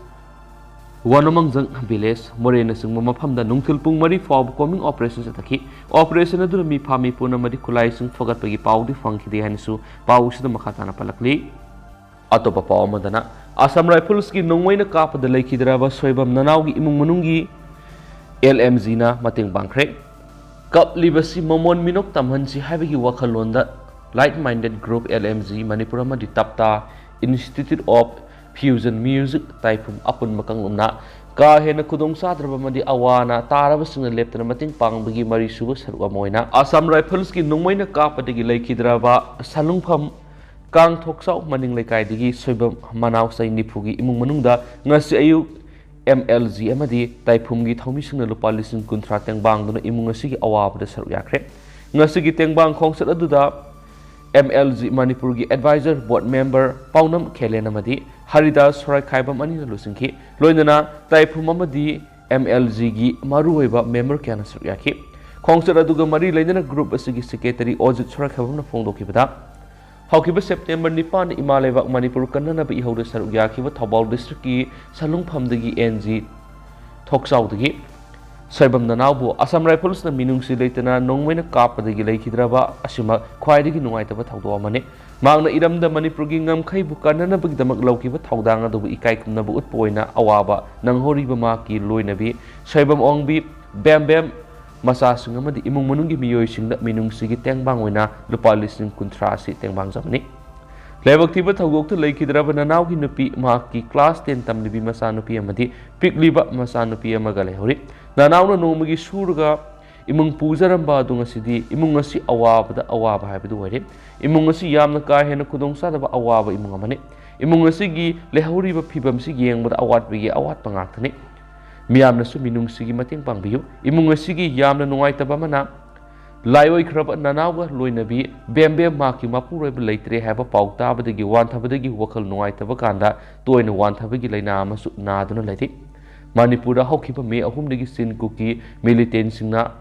ꯋꯥꯅꯣꯃꯪꯖꯪ ꯚꯤꯂꯦꯖ, ꯃꯣꯔꯦꯅꯆꯤꯡꯕ ꯃꯐꯝꯗ ꯅꯨꯡꯊꯤꯜ ꯄꯨꯡ ꯃꯔꯤ ꯐꯥꯎꯕ ꯀꯣꯝꯕꯤꯡ ꯑꯣꯄꯔꯦꯁꯟ ꯆꯠꯊꯈꯤ꯫ ꯑꯣꯄꯔꯦꯁꯟ ꯑꯗꯨꯅ ꯃꯤꯐꯥ ꯃꯤꯄꯨꯅ ꯑꯃꯗꯤ ꯈꯨꯠꯂꯥꯏꯁꯤꯡ ꯐꯒꯠꯄꯒꯤ ꯄꯥꯎꯗꯤ ꯐꯪꯈꯤꯗꯦ ꯍꯥꯏꯅꯁꯨ ꯄꯥꯎ ꯑꯁꯤꯗ ꯃꯈꯥ ꯇꯥꯅ ꯄꯜꯂꯛꯂꯤ꯫ ꯑꯇꯣꯞꯄ ꯄꯥꯎ ꯑꯃꯗꯅ, ꯑꯁꯥꯝ ꯔꯥꯏꯐꯜꯁꯀꯤ ꯅꯣꯡꯃꯩꯅ ꯀꯥꯞꯄꯗ ꯂꯩꯈꯤꯗ꯭ꯔꯕ ꯁꯣꯏꯕꯝ ꯅꯅꯥꯎꯒꯤ ꯏꯃꯨꯡ ꯃꯅꯨꯡꯒꯤ ꯑꯦꯜ ꯑꯦꯝ ꯖꯤꯅ ꯃꯇꯦꯡ ꯄꯥꯡꯈ꯭ꯔꯦ꯫ ꯀꯞꯂꯤꯕꯁꯤ ꯃꯃꯣꯟ ꯃꯤꯅꯣꯛ ꯇꯝꯍꯟꯁꯤ ꯍꯥꯏꯕꯒꯤ ꯋꯥꯈꯜꯂꯣꯟꯗ like minded group L M G Manipur ꯑꯃꯗꯤ ꯇꯞꯇꯥ ꯏꯟꯁꯇꯤꯇ꯭ꯌꯨꯠ ꯑꯣꯐ ꯐ꯭ꯌꯨꯖꯟ ꯃ꯭ꯌꯨꯖꯤꯛ ꯇꯥꯏꯐꯨꯝ ꯑꯄꯨꯟꯕ ꯀꯥꯡꯂꯨꯞꯅ ꯀꯥ ꯍꯦꯟꯅ ꯈꯨꯗꯣꯡ ꯆꯥꯗ꯭ꯔꯕ ꯑꯃꯗꯤ ꯑꯋꯥ ꯑꯅꯥ ꯇꯥꯔꯕꯁꯤꯡꯅ ꯂꯦꯞꯇꯅ ꯃꯇꯦꯡ ꯄꯥꯡꯕꯒꯤ ꯃꯔꯤꯁꯨꯕ ꯁꯔꯨꯛ ꯑꯃ ꯑꯣꯏꯅ ꯑꯁꯥꯝ ꯔꯥꯏꯐꯜꯁꯀꯤ ꯅꯣꯡꯃꯩꯅ ꯀꯥꯞꯄꯗꯒꯤ ꯂꯩꯈꯤꯗ꯭ꯔꯕ ꯁꯂꯨꯡꯐꯝ ꯀꯥꯡꯊꯣꯛꯆꯥꯎ ꯃꯅꯤꯡ ꯂꯩꯀꯥꯏꯗꯒꯤ ꯁꯣꯏꯕꯝ ꯃꯅꯥꯎ ꯆꯍꯤ ꯅꯤꯐꯨꯒꯤ ꯏꯃꯨꯡ ꯃꯅꯨꯡꯗ ꯉꯁꯤ ꯑꯌꯨꯛ ꯑꯦꯝ ꯑꯦꯜ ꯖꯤ ꯑꯃꯗꯤ ꯇꯥꯏꯐꯨꯝꯒꯤ ꯊꯧꯃꯤꯁꯤꯡꯅ ꯂꯨꯄꯥ ꯂꯤꯁꯤꯡ ꯀꯨꯟꯊ꯭ꯔꯥ ꯇꯦꯡꯕꯥꯡꯗꯨꯅ ꯏꯃꯨꯡ ꯑꯁꯤꯒꯤ ꯑꯋꯥꯕꯗ ꯁꯔꯨꯛ ꯌꯥꯈ꯭ꯔꯦ꯫ ꯉꯁꯤꯒꯤ ꯇꯦꯡꯕꯥꯡ ꯈꯣꯡꯆꯠ ꯑꯗꯨꯗ ꯑꯦꯝ ꯑꯦꯜ ꯖꯤ ꯃꯅꯤꯄꯨꯔꯒꯤ ꯑꯦꯗꯚꯥꯏꯖꯔ ꯕꯣꯔꯗ ꯃꯦꯝꯕꯔ ꯄꯥꯎꯅꯝ ꯈꯦꯂꯦꯟ ꯑꯃꯗꯤ ꯍꯔꯤꯗꯥꯁ ꯁꯣꯔꯥꯏꯈꯥꯏꯕꯝ ꯑꯅꯤꯅ ꯂꯨꯆꯤꯡꯈꯤ꯫ ꯂꯣꯏꯅꯅ ꯇꯥꯏꯐꯨꯝ ꯑꯃꯗꯤ ꯑꯦꯝ ꯑꯦꯜ ꯖꯤꯒꯤ ꯃꯔꯨꯑꯣꯏꯕ ꯃꯦꯝꯕꯔ ꯀꯌꯥꯅ ꯁꯔꯨꯛ ꯌꯥꯈꯤ꯫ ꯈꯣꯡꯆꯠ ꯑꯗꯨꯒ ꯃꯔꯤ ꯂꯩꯅꯅ ꯒ꯭ꯔꯨꯞ ꯑꯁꯤꯒꯤ ꯁꯦꯀ꯭ꯔꯦꯇꯔꯤ ꯑꯣꯖꯤꯠ ꯁꯣꯔꯥꯏꯈꯥꯏꯕꯝꯅ ꯐꯣꯡꯗꯣꯛꯈꯤꯕꯗ, ꯍꯧꯈꯤꯕ ꯁꯦꯞꯇꯦꯝꯕꯔ ꯅꯤꯄꯥꯟꯗ ꯏꯃꯥ ꯂꯩꯕꯥꯛ ꯃꯅꯤꯄꯨꯔ ꯀꯟꯅꯅꯕ ꯏꯍꯧꯗ ꯁꯔꯨꯛ ꯌꯥꯈꯤꯕ ꯊꯧꯕꯥꯜ ꯗꯤꯁꯇ꯭ꯔꯤꯛꯀꯤ ꯁꯂꯨꯡꯐꯝꯗꯒꯤ ꯑꯦꯟ ꯖꯤ ꯊꯣꯛꯆꯥꯎꯗꯒꯤ ꯁꯣꯏꯕꯝ ꯅꯅꯥꯎꯕꯨ ꯑꯁꯥꯝ ꯔꯥꯏꯐꯜꯁꯅ ꯃꯤꯅꯨꯡꯁꯤ ꯂꯩꯇꯅ ꯅꯣꯡꯃꯩꯅ ꯀꯥꯞꯄꯗꯒꯤ ꯂꯩꯈꯤꯗ꯭ꯔꯕ ꯑꯁꯤꯃꯛ ꯈ꯭ꯋꯥꯏꯗꯒꯤ ꯅꯨꯡꯉꯥꯏꯇꯕ ꯊꯧꯗꯣꯛ ꯑꯃꯅꯤ꯫ ꯃꯍꯥꯛꯅ ꯏꯔꯝꯗꯝ ꯃꯅꯤꯄꯨꯔꯒꯤ ꯉꯝꯈꯩꯕꯨ ꯀꯟꯅꯅꯕꯒꯤꯗꯃꯛ ꯂꯧꯈꯤꯕ ꯊꯧꯗꯥꯡ ꯑꯗꯨꯕꯨ ꯏꯀꯥꯏ ꯈꯨꯝꯅꯕ ꯎꯠꯄ ꯑꯣꯏꯅ ꯑꯋꯥꯕ ꯅꯪꯍꯧꯔꯤꯕ ꯃꯍꯥꯛꯀꯤ ꯂꯣꯏꯅꯕꯤ ꯁꯣꯏꯕꯝ ꯑꯣꯡꯕꯤ, ꯕꯦꯝ ꯕꯦꯝ, ꯃꯆꯥꯁꯤꯡ ꯑꯃꯗꯤ ꯏꯃꯨꯡ ꯃꯅꯨꯡꯒꯤ ꯃꯤꯑꯣꯏꯁꯤꯡꯗ ꯃꯤꯅꯨꯡꯁꯤꯒꯤ ꯇꯦꯡꯕꯥꯡ ꯑꯣꯏꯅ ꯂꯨꯄꯥ ꯂꯤꯁꯤꯡ ꯀꯨꯟꯊ꯭ꯔꯥ ꯑꯁꯤ ꯇꯦꯡꯕꯥꯡꯖꯕꯅꯤ꯫ ꯂꯥꯏꯕꯛ ꯊꯤꯕ ꯊꯧꯗꯣꯛꯇ ꯂꯩꯈꯤꯗ꯭ꯔꯕ ꯅꯅꯥꯎꯒꯤ ꯅꯨꯄꯤ, ꯃꯍꯥꯛꯀꯤ class ten ꯇꯝꯂꯤꯕꯤ ꯃꯆꯥꯅꯨꯄꯤ ꯑꯃꯗꯤ ꯄꯤꯛꯂꯤꯕ ꯃꯆꯥꯅꯨꯄꯤ ꯑꯃꯒ ꯂꯩꯍꯧꯔꯤ꯫ ꯅꯅꯥꯎꯅ ꯅꯣꯡꯃꯒꯤ ꯁꯨꯔꯒ ꯏꯃꯨꯡ ꯄꯨꯖꯔꯝꯕ ꯑꯗꯨ ꯉꯁꯤꯗꯤ ꯏꯃꯨꯡ ꯑꯁꯤ ꯑꯋꯥꯕꯗ ꯑꯋꯥꯕ ꯍꯥꯏꯕꯗꯨ ꯑꯣꯏꯔꯦ꯫ ꯏꯃꯨꯡ ꯑꯁꯤ ꯌꯥꯝꯅ ꯀꯥ ꯍꯦꯟꯅ ꯈꯨꯗꯣꯡꯆꯥꯗꯕ ꯑꯋꯥꯕ ꯏꯃꯨꯡ ꯑꯃꯅꯤ꯫ ꯏꯃꯨꯡ ꯑꯁꯤꯒꯤ ꯂꯩꯍꯧꯔꯤꯕ ꯐꯤꯕꯝꯁꯤ ꯌꯦꯡꯕꯗ ꯑꯋꯥꯠꯄꯒꯤ ꯑꯋꯥꯠꯄ ꯉꯥꯛꯇꯅꯤ꯫ ꯃꯤꯌꯥꯝꯅꯁꯨ ꯃꯤꯅꯨꯡꯁꯤꯒꯤ ꯃꯇꯦꯡ ꯄꯥꯡꯕꯤꯌꯨ꯫ ꯏꯃꯨꯡ ꯑꯁꯤꯒꯤ ꯌꯥꯝꯅ ꯅꯨꯡꯉꯥꯏꯇꯕ ꯑꯃꯅ, ꯂꯥꯏ ꯑꯣꯏꯈ꯭ꯔꯕ ꯅꯅꯥꯎꯒ ꯂꯣꯏꯅꯕꯤ ꯕꯦꯝ ꯕꯦꯝ ꯃꯍꯥꯛꯀꯤ ꯃꯄꯨꯔꯣꯏꯕ ꯂꯩꯇ꯭ꯔꯦ ꯍꯥꯏꯕ ꯄꯥꯎ ꯇꯥꯕꯗꯒꯤ ꯋꯥꯟꯊꯕꯗꯒꯤ ꯋꯥꯈꯜ ꯅꯨꯡꯉꯥꯏꯇꯕ ꯀꯥꯟꯗ ꯇꯣꯏꯅ ꯋꯥꯟꯊꯕꯒꯤ ꯂꯥꯏꯅꯥ ꯑꯃꯁꯨ ꯅꯥꯗꯨꯅ ꯂꯩꯔꯤ꯫ ꯃꯅꯤꯄꯨꯔꯗ ꯍꯧꯈꯤꯕ ꯃꯦ ꯑꯍꯨꯝꯗꯒꯤ ꯆꯤꯟ ꯀꯨꯀꯤ ꯃꯤꯂꯤꯇꯦꯟꯁꯤꯡꯅ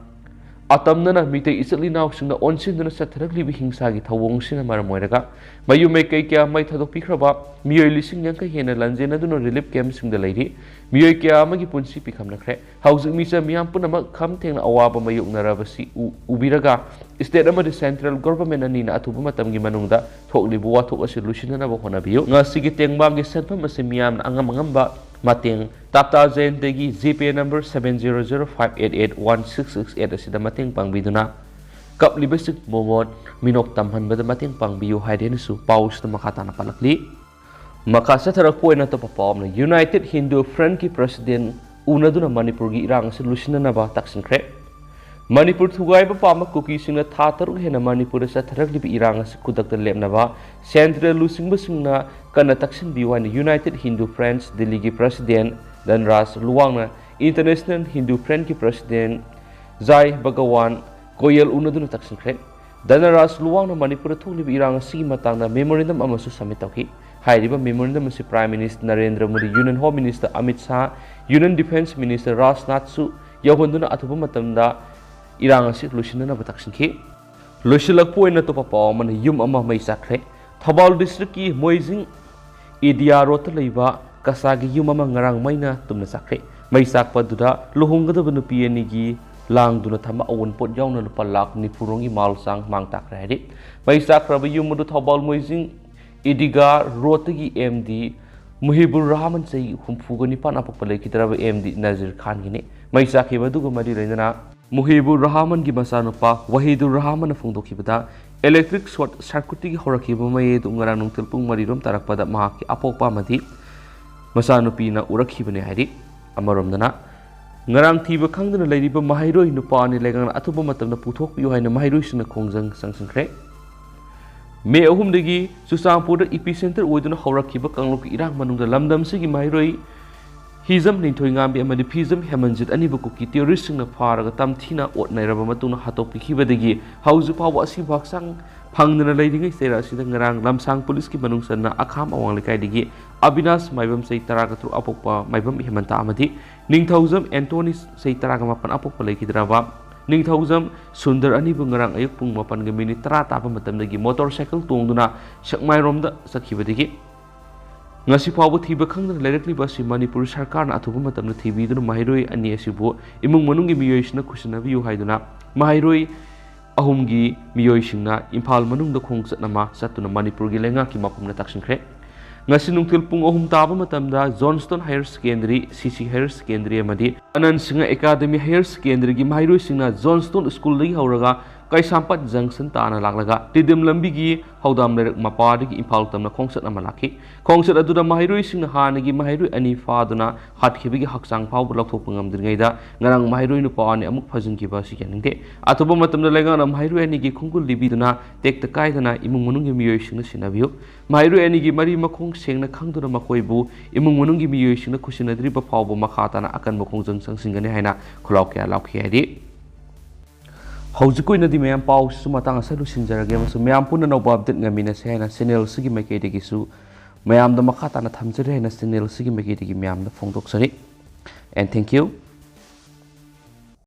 ꯑꯇꯝꯅꯅ ꯃꯤꯇꯩ ꯏꯆꯤꯜ ꯏꯅꯥꯎꯁꯤꯡꯅ ꯑꯣꯟꯁꯤꯟꯗꯨꯅ ꯆꯠꯊꯔꯛꯂꯤꯕ ꯍꯤꯡꯁꯥꯒꯤ ꯊꯧꯑꯣꯡꯁꯤꯅ ꯃꯔꯝ ꯑꯣꯏꯔꯒ ꯃꯌꯨꯝ ꯃꯩꯀꯩ ꯀꯌꯥ ꯃꯩ ꯊꯥꯗꯣꯛꯄꯤꯈ꯭ꯔꯕ ꯃꯤꯑꯣꯏ ꯂꯤꯁꯤꯡ ꯌꯥꯡꯈꯩ ꯍꯦꯟꯅ ꯂꯥꯟꯖꯦꯟꯅꯗꯨꯅ relief camp ꯁꯤꯡꯗ ꯂꯩꯔꯤ꯫ ꯃꯤꯑꯣꯏ ꯀꯌꯥ ꯑꯃꯒꯤ ꯄꯨꯟꯁꯤ ꯄꯤꯈꯝꯅꯈ꯭ꯔꯦ꯫ ꯍꯧꯖꯤꯛ ꯃꯤꯆꯝ ꯃꯤꯌꯥꯝ ꯄꯨꯝꯅꯃꯛ ꯈꯝ ꯊꯦꯡꯅ ꯑꯋꯥꯕ ꯃꯥꯌꯣꯛꯅꯔꯕꯁꯤ ꯎ-, ꯎꯕꯤꯔꯒ state ꯑꯃꯗꯤ central government ꯑꯅꯤꯅ ꯑꯊꯨꯕ ꯃꯇꯝꯒꯤ ꯃꯅꯨꯡꯗ ꯊꯣꯛꯂꯤꯕ ꯋꯥꯊꯣꯛ ꯑꯁꯤ ꯂꯣꯏꯁꯤꯟꯅꯅꯕ ꯍꯣꯠꯅꯕꯤꯌꯨ꯫ ꯉꯁꯤꯒꯤ ꯇꯦꯡꯕꯥꯡꯒꯤ ꯁꯦꯟꯐꯝ ꯑꯁꯤ ꯃꯤꯌꯥꯝꯅ ꯑꯉꯝ ꯑꯉꯝꯕ ꯃꯇꯦꯡ ꯇꯥꯞꯇꯥ ꯖꯌꯟꯇꯒꯤ GPay number seven zero zero five eight eight one six six eight ꯑꯁꯤꯗ ꯃꯇꯦꯡ ꯄꯥꯡꯕꯤꯗꯨꯅ ꯀꯞꯂꯤꯕꯁꯤꯡ ꯃꯣꯃꯣꯟ ꯃꯤꯅꯣꯛ ꯇꯝꯍꯟꯕꯗ ꯃꯇꯦꯡ ꯄꯥꯡꯕꯤꯌꯨ ꯍꯥꯏꯔꯦꯅꯁꯨ ꯄꯥꯎꯁꯤꯗ ꯃꯈꯥ ꯇꯥꯅ ꯄꯜꯂꯛꯂꯤ꯫ ꯃꯈꯥ ꯆꯠꯊꯔꯛꯄ ꯑꯣꯏꯅ ꯑꯇꯣꯞꯄ ꯄꯥꯎ ꯑꯃꯅ, United Hindu Front ꯀꯤ president ꯎꯅꯗꯨꯅ ꯃꯅꯤꯄꯨꯔꯒꯤ ꯏꯔꯥꯡ ꯑꯁꯤ ꯂꯣꯏꯁꯤꯟꯅꯅꯕ ꯇꯛꯁꯤꯟꯈ꯭ꯔꯦ꯫ ꯃꯅꯤꯄꯨꯔ ꯊꯨꯒꯥꯏꯕ ꯄꯥꯝꯕ ꯀꯨꯀꯤꯁꯤꯡꯅ ꯊꯥ ꯇꯔꯨꯛ ꯍꯦꯟꯅ ꯃꯅꯤꯄꯨꯔꯗ ꯆꯠꯊꯔꯛꯂꯤꯕ ꯏꯔꯥꯡ ꯑꯁꯤ ꯈꯨꯗꯛꯇ ꯂꯦꯞꯅꯕ central ꯂꯨꯆꯤꯡꯕꯁꯤꯡꯅ ꯀꯟꯅ ꯇꯛꯁꯤꯟꯕꯤꯌꯨ ꯍꯥꯏꯅ United Hindu Front ꯗꯤꯜꯂꯤꯒꯤ president ꯙꯟꯔꯥꯖ ꯂꯨꯋꯥꯡꯅ International Hindu Front ꯀꯤ president ꯖꯥꯏ ꯚꯒꯋꯥꯟ ꯀꯣꯌꯦꯜ ꯎꯅꯗꯨꯅ ꯇꯛꯁꯤꯟꯈ꯭ꯔꯦ꯫ ꯙꯅꯔꯥꯖ ꯂꯨꯋꯥꯡꯅ ꯃꯅꯤꯄꯨꯔꯗ ꯊꯣꯛꯂꯤꯕ ꯏꯔꯥꯡ ꯑꯁꯤꯒꯤ ꯃꯇꯥꯡꯗ memorandum ꯑꯃꯁꯨ submit ꯇꯧꯈꯤ꯫ ꯍꯥꯏꯔꯤꯕ memorandum ꯑꯁꯤ Prime Minister Narendra Modi, Union Home Minister Amit Shah, Union Defence Minister ꯔꯥꯖꯅꯥꯊꯁꯨ ꯌꯧꯍꯟꯗꯨꯅ ꯑꯊꯨꯕ ꯃꯇꯝꯗ ꯏꯔꯥꯡ ꯑꯁꯤ ꯂꯣꯏꯁꯤꯟꯅꯅꯕ ꯇꯛꯁꯤꯟꯈꯤ꯫ ꯂꯣꯏꯁꯤꯜꯂꯛꯄ ꯑꯣꯏꯅ ꯑꯇꯣꯞꯄ ꯄꯥꯎ ꯑꯃꯅ, ꯌꯨꯝ ꯑꯃ ꯃꯩ ꯆꯥꯛꯈ꯭ꯔꯦ꯫ ꯊꯧꯕꯥꯜ district ꯀꯤ ꯃꯣꯏꯖꯤꯡ ꯏꯗꯤꯌꯥ ꯔꯣꯗꯇ ꯂꯩꯕ ꯀꯆꯥꯒꯤ ꯌꯨꯝ ꯑꯃ ꯉꯔꯥꯡ ꯃꯩꯅ ꯇꯨꯝꯅ ꯆꯥꯛꯈ꯭ꯔꯦ꯫ ꯃꯩ ꯆꯥꯛꯄ ꯑꯗꯨꯗ ꯂꯨꯍꯣꯡꯒꯗꯕ ꯅꯨꯄꯤ ꯑꯅꯤꯒꯤ ꯂꯥꯡꯗꯨꯅ ꯊꯝꯕ ꯑꯋꯨꯟꯄꯣꯠ ꯌꯥꯎꯅ ꯂꯨꯄꯥ ꯂꯥꯈ ꯅꯤꯐꯨ ꯔꯣꯝꯒꯤ ꯃꯥꯜ ꯆꯥꯡ ꯃꯥꯡ ꯇꯥꯛꯈ꯭ꯔꯦ ꯍꯥꯏꯔꯤ꯫ ꯃꯩ ꯆꯥꯛꯈ꯭ꯔꯕ ꯌꯨꯝ ꯑꯗꯨ ꯊꯧꯕꯥꯜ ꯃꯣꯏꯖꯤꯡ ꯏꯗꯤꯒꯥ ꯔꯣꯗꯇꯒꯤ ꯑꯦꯝ ꯗꯤ ꯃꯨꯍꯤꯕꯨꯔ ꯔꯍꯃꯟ, ꯆꯍꯤ ꯍꯨꯝꯐꯨꯒ ꯅꯤꯄꯥꯟ, ꯑꯄꯣꯛꯄ ꯂꯩꯈꯤꯗ꯭ꯔꯕ ꯑꯦꯝ ꯗꯤ ꯅꯖꯤꯔ ꯈꯥꯟꯒꯤꯅꯤ꯫ ꯃꯩ ꯆꯥꯛꯈꯤꯕ ꯑꯗꯨꯒ ꯃꯔꯤ ꯂꯩꯅꯅ ꯃꯨꯍꯤꯕꯨꯔ ꯔꯍꯃꯟꯒꯤ ꯃꯆꯥꯅꯨꯄꯥ ꯋꯥꯍꯤꯗꯨꯔ ꯔꯍꯃꯟꯅ ꯐꯣꯡꯗꯣꯛꯈꯤꯕꯗ, electric short circuitꯇꯒꯤ ꯍꯧꯔꯛꯈꯤꯕ ꯃꯩ ꯑꯗꯨ ꯉꯔꯥꯡ ꯅꯨꯡꯊꯤꯜ ꯄꯨꯡ ꯃꯔꯤ ꯔꯣꯝ ꯇꯥꯔꯛꯄꯗ ꯃꯍꯥꯛꯀꯤ ꯑꯄꯣꯛꯄ ꯑꯃꯗꯤ ꯃꯆꯥꯅꯨꯄꯤꯅ ꯎꯔꯛꯈꯤꯕꯅꯤ ꯍꯥꯏꯔꯤ꯫ ꯑꯃꯔꯣꯝꯗꯅ, ꯉꯔꯥꯡ ꯊꯤꯕ ꯈꯪꯗꯅ ꯂꯩꯔꯤꯕ ꯃꯍꯩꯔꯣꯏ ꯅꯨꯄꯥ ꯑꯅꯤ ꯂꯩꯉꯥꯛꯅ ꯑꯊꯨꯕ ꯃꯇꯝꯗ ꯄꯨꯊꯣꯛꯄꯤꯌꯨ ꯍꯥꯏꯅ ꯃꯍꯩꯔꯣꯏꯁꯤꯡꯅ ꯈꯣꯡꯖꯪ ꯆꯪꯁꯤꯟꯈ꯭ꯔꯦ꯫ ꯃꯦ ꯑꯍꯨꯝꯗꯒꯤ ꯆꯨꯔꯆꯥꯟꯄꯨꯔꯗ ꯏꯄꯤ ꯁꯦꯟꯇꯔ ꯑꯣꯏꯗꯨꯅ ꯍꯧꯔꯛꯈꯤꯕ ꯀꯥꯡꯂꯨꯞꯀꯤ ꯏꯔꯥꯡ ꯃꯅꯨꯡꯗ ꯂꯝꯗꯝꯁꯤꯒꯤ ꯃꯍꯩꯔꯣꯏ ꯍꯤꯖꯝ ꯅꯤꯡꯊꯣꯏꯉꯥꯝꯕꯤ ꯑꯃꯗꯤ ꯐꯤꯖꯝ ꯍꯦꯃꯟꯖꯤꯠ ꯑꯅꯤꯕꯨ ꯀꯨꯀꯤ ꯇꯦꯔꯣꯔꯤꯁꯁꯤꯡꯅ ꯐꯥꯔꯒ ꯇꯝꯊꯤꯅ ꯑꯣꯠꯅꯔꯕ ꯃꯇꯨꯡꯗ ꯍꯥꯠꯇꯣꯛꯄꯤꯈꯤꯕꯗꯒꯤ ꯍꯧꯖꯤꯛ ꯐꯥꯎꯕ ꯑꯁꯤꯕꯨ ꯍꯛꯆꯥꯡ ꯐꯪꯗꯅ ꯂꯩꯔꯤꯉꯩ ꯆꯩꯔꯥꯛ ꯑꯁꯤꯗ ꯉꯔꯥꯡ ꯂꯝꯁꯥꯡ ꯄꯨꯂꯤꯁꯀꯤ ꯃꯅꯨꯡ ꯆꯟꯅ ꯑꯈꯥꯝ ꯑꯋꯥꯡ ꯂꯩꯀꯥꯏꯗꯒꯤ ꯑꯕꯤꯅꯥꯁ ꯃꯥꯏꯕꯝ, ꯆꯍꯤ ꯇꯔꯥꯒ ꯇꯔꯨꯛ, ꯑꯄꯣꯛꯄ ꯃꯥꯏꯕꯝ ꯍꯦꯃꯟꯇ ꯑꯃꯗꯤ ꯅꯤꯡꯊꯧꯖꯝ ꯑꯦꯟꯇꯣꯅꯤ, ꯆꯍꯤ ꯇꯔꯥꯒ ꯃꯥꯄꯟ, ꯑꯄꯣꯛꯄ ꯂꯩꯈꯤꯗ꯭ꯔꯕ ꯅꯤꯡꯊꯧꯖꯝ ꯁꯨꯟꯗꯔ ꯑꯅꯤꯕꯨ ꯉꯔꯥꯡ ꯑꯌꯨꯛ ꯄꯨꯡ ꯃꯥꯄꯟꯒ ꯃꯤꯅꯤꯠ ꯇꯔꯥ ꯇꯥꯕ ꯃꯇꯝꯗꯒꯤ ꯃꯣꯇꯣꯔ ꯁꯥꯏꯀꯜ ꯇꯣꯡꯗꯨꯅ ꯁꯦꯛꯃꯥꯏꯔꯣꯝꯗ ꯆꯠꯈꯤꯕꯗꯒꯤ ꯉꯁꯤ ꯐꯥꯎꯕ ꯊꯤꯕ ꯈꯪꯗꯅ ꯂꯩꯔꯛꯂꯤꯕ ꯑꯁꯤ ꯃꯅꯤꯄꯨꯔ ꯁꯔꯀꯥꯔꯅ ꯑꯊꯨꯕ ꯃꯇꯝꯗ ꯊꯤꯕꯤꯗꯨꯅ ꯃꯍꯩꯔꯣꯏ ꯑꯅꯤ ꯑꯁꯤꯕꯨ ꯏꯃꯨꯡ ꯃꯅꯨꯡꯒꯤ ꯃꯤꯑꯣꯏꯁꯤꯡꯅ ꯈꯨꯠꯁꯤꯟꯅꯕꯤꯌꯨ ꯍꯥꯏꯗꯨꯅ ꯃꯍꯩꯔꯣꯏ ꯑꯍꯨꯝꯒꯤ ꯃꯤꯑꯣꯏꯁꯤꯡꯅ ꯏꯝꯐꯥꯜ ꯃꯅꯨꯡꯗ ꯈꯣꯡꯆꯠ ꯑꯃ ꯆꯠꯇꯨꯅ ꯃꯅꯤꯄꯨꯔꯒꯤ ꯂꯩꯉꯥꯛꯀꯤ ꯃꯐꯝꯗ ꯇꯥꯛꯁꯤꯟꯈ꯭ꯔꯦ꯫ ꯉꯁꯤ ꯅꯨꯡꯊꯤꯜ ꯄꯨꯡ ꯑꯍꯨꯝ ꯇꯥꯕ ꯃꯇꯝꯗ ꯖꯣꯟꯁꯇꯣꯟ ꯍꯥꯌꯔ ꯁꯦꯀꯦꯟꯗꯔꯤ, ꯁꯤ ꯁꯤ ꯍꯥꯌꯔ ꯁꯦꯀꯦꯟꯗꯔꯤ ꯑꯃꯗꯤ ꯑꯅꯟ ꯁꯤꯡꯍ ꯑꯦꯀꯥꯗꯃꯤ ꯍꯥꯌꯔ ꯁꯦꯀꯦꯟꯗꯔꯤꯒꯤ ꯃꯍꯩꯔꯣꯏꯁꯤꯡꯅ ꯖꯣꯟꯁꯇꯣꯟ ꯁ꯭ꯀꯨꯜꯗꯒꯤ ꯍꯧꯔꯒ ꯀꯩꯁꯥꯝꯄꯥꯠ ꯖꯪꯁꯟ ꯇꯥꯅ ꯂꯥꯛꯂꯒ ꯇꯤꯗꯤꯝ ꯂꯝꯕꯤꯒꯤ ꯍꯧꯗꯥꯝ ꯂꯩꯔꯛ ꯃꯄꯥꯗꯒꯤ ꯏꯝꯐꯥꯜ ꯇꯝꯅ ꯈꯣꯡꯆꯠ ꯑꯃ ꯂꯥꯛꯈꯤ꯫ ꯈꯣꯡꯆꯠ ꯑꯗꯨꯗ ꯃꯍꯩꯔꯣꯏꯁꯤꯡꯅ ꯍꯥꯟꯅꯒꯤ ꯃꯍꯩꯔꯣꯏ ꯑꯅꯤ ꯐꯥꯗꯨꯅ ꯍꯥꯠꯈꯤꯕꯒꯤ ꯍꯛꯆꯥꯡ ꯐꯥꯎꯕ ꯂꯧꯊꯣꯛꯄ ꯉꯝꯗ꯭ꯔꯤꯉꯩꯗ ꯉꯔꯥꯡ ꯃꯍꯩꯔꯣꯏ ꯅꯨꯄꯥ ꯑꯅꯤ ꯑꯃꯨꯛ ꯐꯥꯖꯤꯟꯈꯤꯕ ꯑꯁꯤ ꯌꯥꯅꯤꯡꯗꯦ꯫ ꯑꯊꯨꯕ ꯃꯇꯝꯗ ꯂꯩꯉꯥꯛꯅ ꯃꯍꯩꯔꯣꯏ ꯑꯅꯤꯒꯤ ꯈꯣꯡꯒꯨꯜ ꯂꯤꯕꯤꯗꯨꯅ ꯇꯦꯛꯇ ꯀꯥꯏꯗꯅ ꯏꯃꯨꯡ ꯃꯅꯨꯡꯒꯤ ꯃꯤꯑꯣꯏꯁꯤꯡꯅ ꯁꯤꯟꯅꯕꯤꯌꯨ꯫ ꯃꯍꯩꯔꯣꯏ ꯑꯅꯤꯒꯤ ꯃꯔꯤ ꯃꯈꯣꯡ ꯁꯦꯡꯅ ꯈꯪꯗꯨꯅ ꯃꯈꯣꯏꯕꯨ ꯏꯃꯨꯡ ꯃꯅꯨꯡꯒꯤ ꯃꯤꯑꯣꯏꯁꯤꯡꯅ ꯈꯨꯠꯁꯤꯟꯅꯗ꯭ꯔꯤꯕ ꯐꯥꯎꯕ ꯃꯈꯥ ꯇꯥꯅ ꯑꯀꯟꯕ ꯈꯣꯡꯖꯪ ꯆꯪꯁꯤꯟꯒꯅꯤ ꯍꯥꯏꯅ ꯈꯨꯂꯥꯎ ꯀꯌꯥ ꯂꯥꯎꯈꯤ ꯍꯥꯏꯔꯤ꯫ ꯍꯧꯖꯤꯛꯀꯤ ꯑꯣꯏꯅꯗꯤ ꯃꯌꯥꯝ ꯄꯥꯎꯁꯤꯁꯨ ꯃꯇꯥꯡ ꯑꯁꯤꯗ ꯂꯣꯏꯁꯤꯟꯖꯔꯒꯦ ꯑꯃꯁꯨꯡ ꯃꯌꯥꯝ ꯄꯨꯟꯅ ꯑꯅꯧꯕ update ꯉꯥꯏꯃꯤꯟꯅꯁꯦ ꯍꯥꯏꯅ channel ꯑꯁꯤꯒꯤ ꯃꯥꯏꯀꯩꯗꯒꯤꯁꯨ ꯃꯌꯥꯝꯗ ꯃꯈꯥ ꯇꯥꯅ ꯊꯝꯖꯔꯤ ꯍꯥꯏꯅ channel ꯑꯁꯤꯒꯤ ꯃꯥꯏꯀꯩꯗꯒꯤ ꯃꯌꯥꯝꯗ ꯐꯣꯡꯗꯣꯛꯆꯔꯤ꯫ And thank you.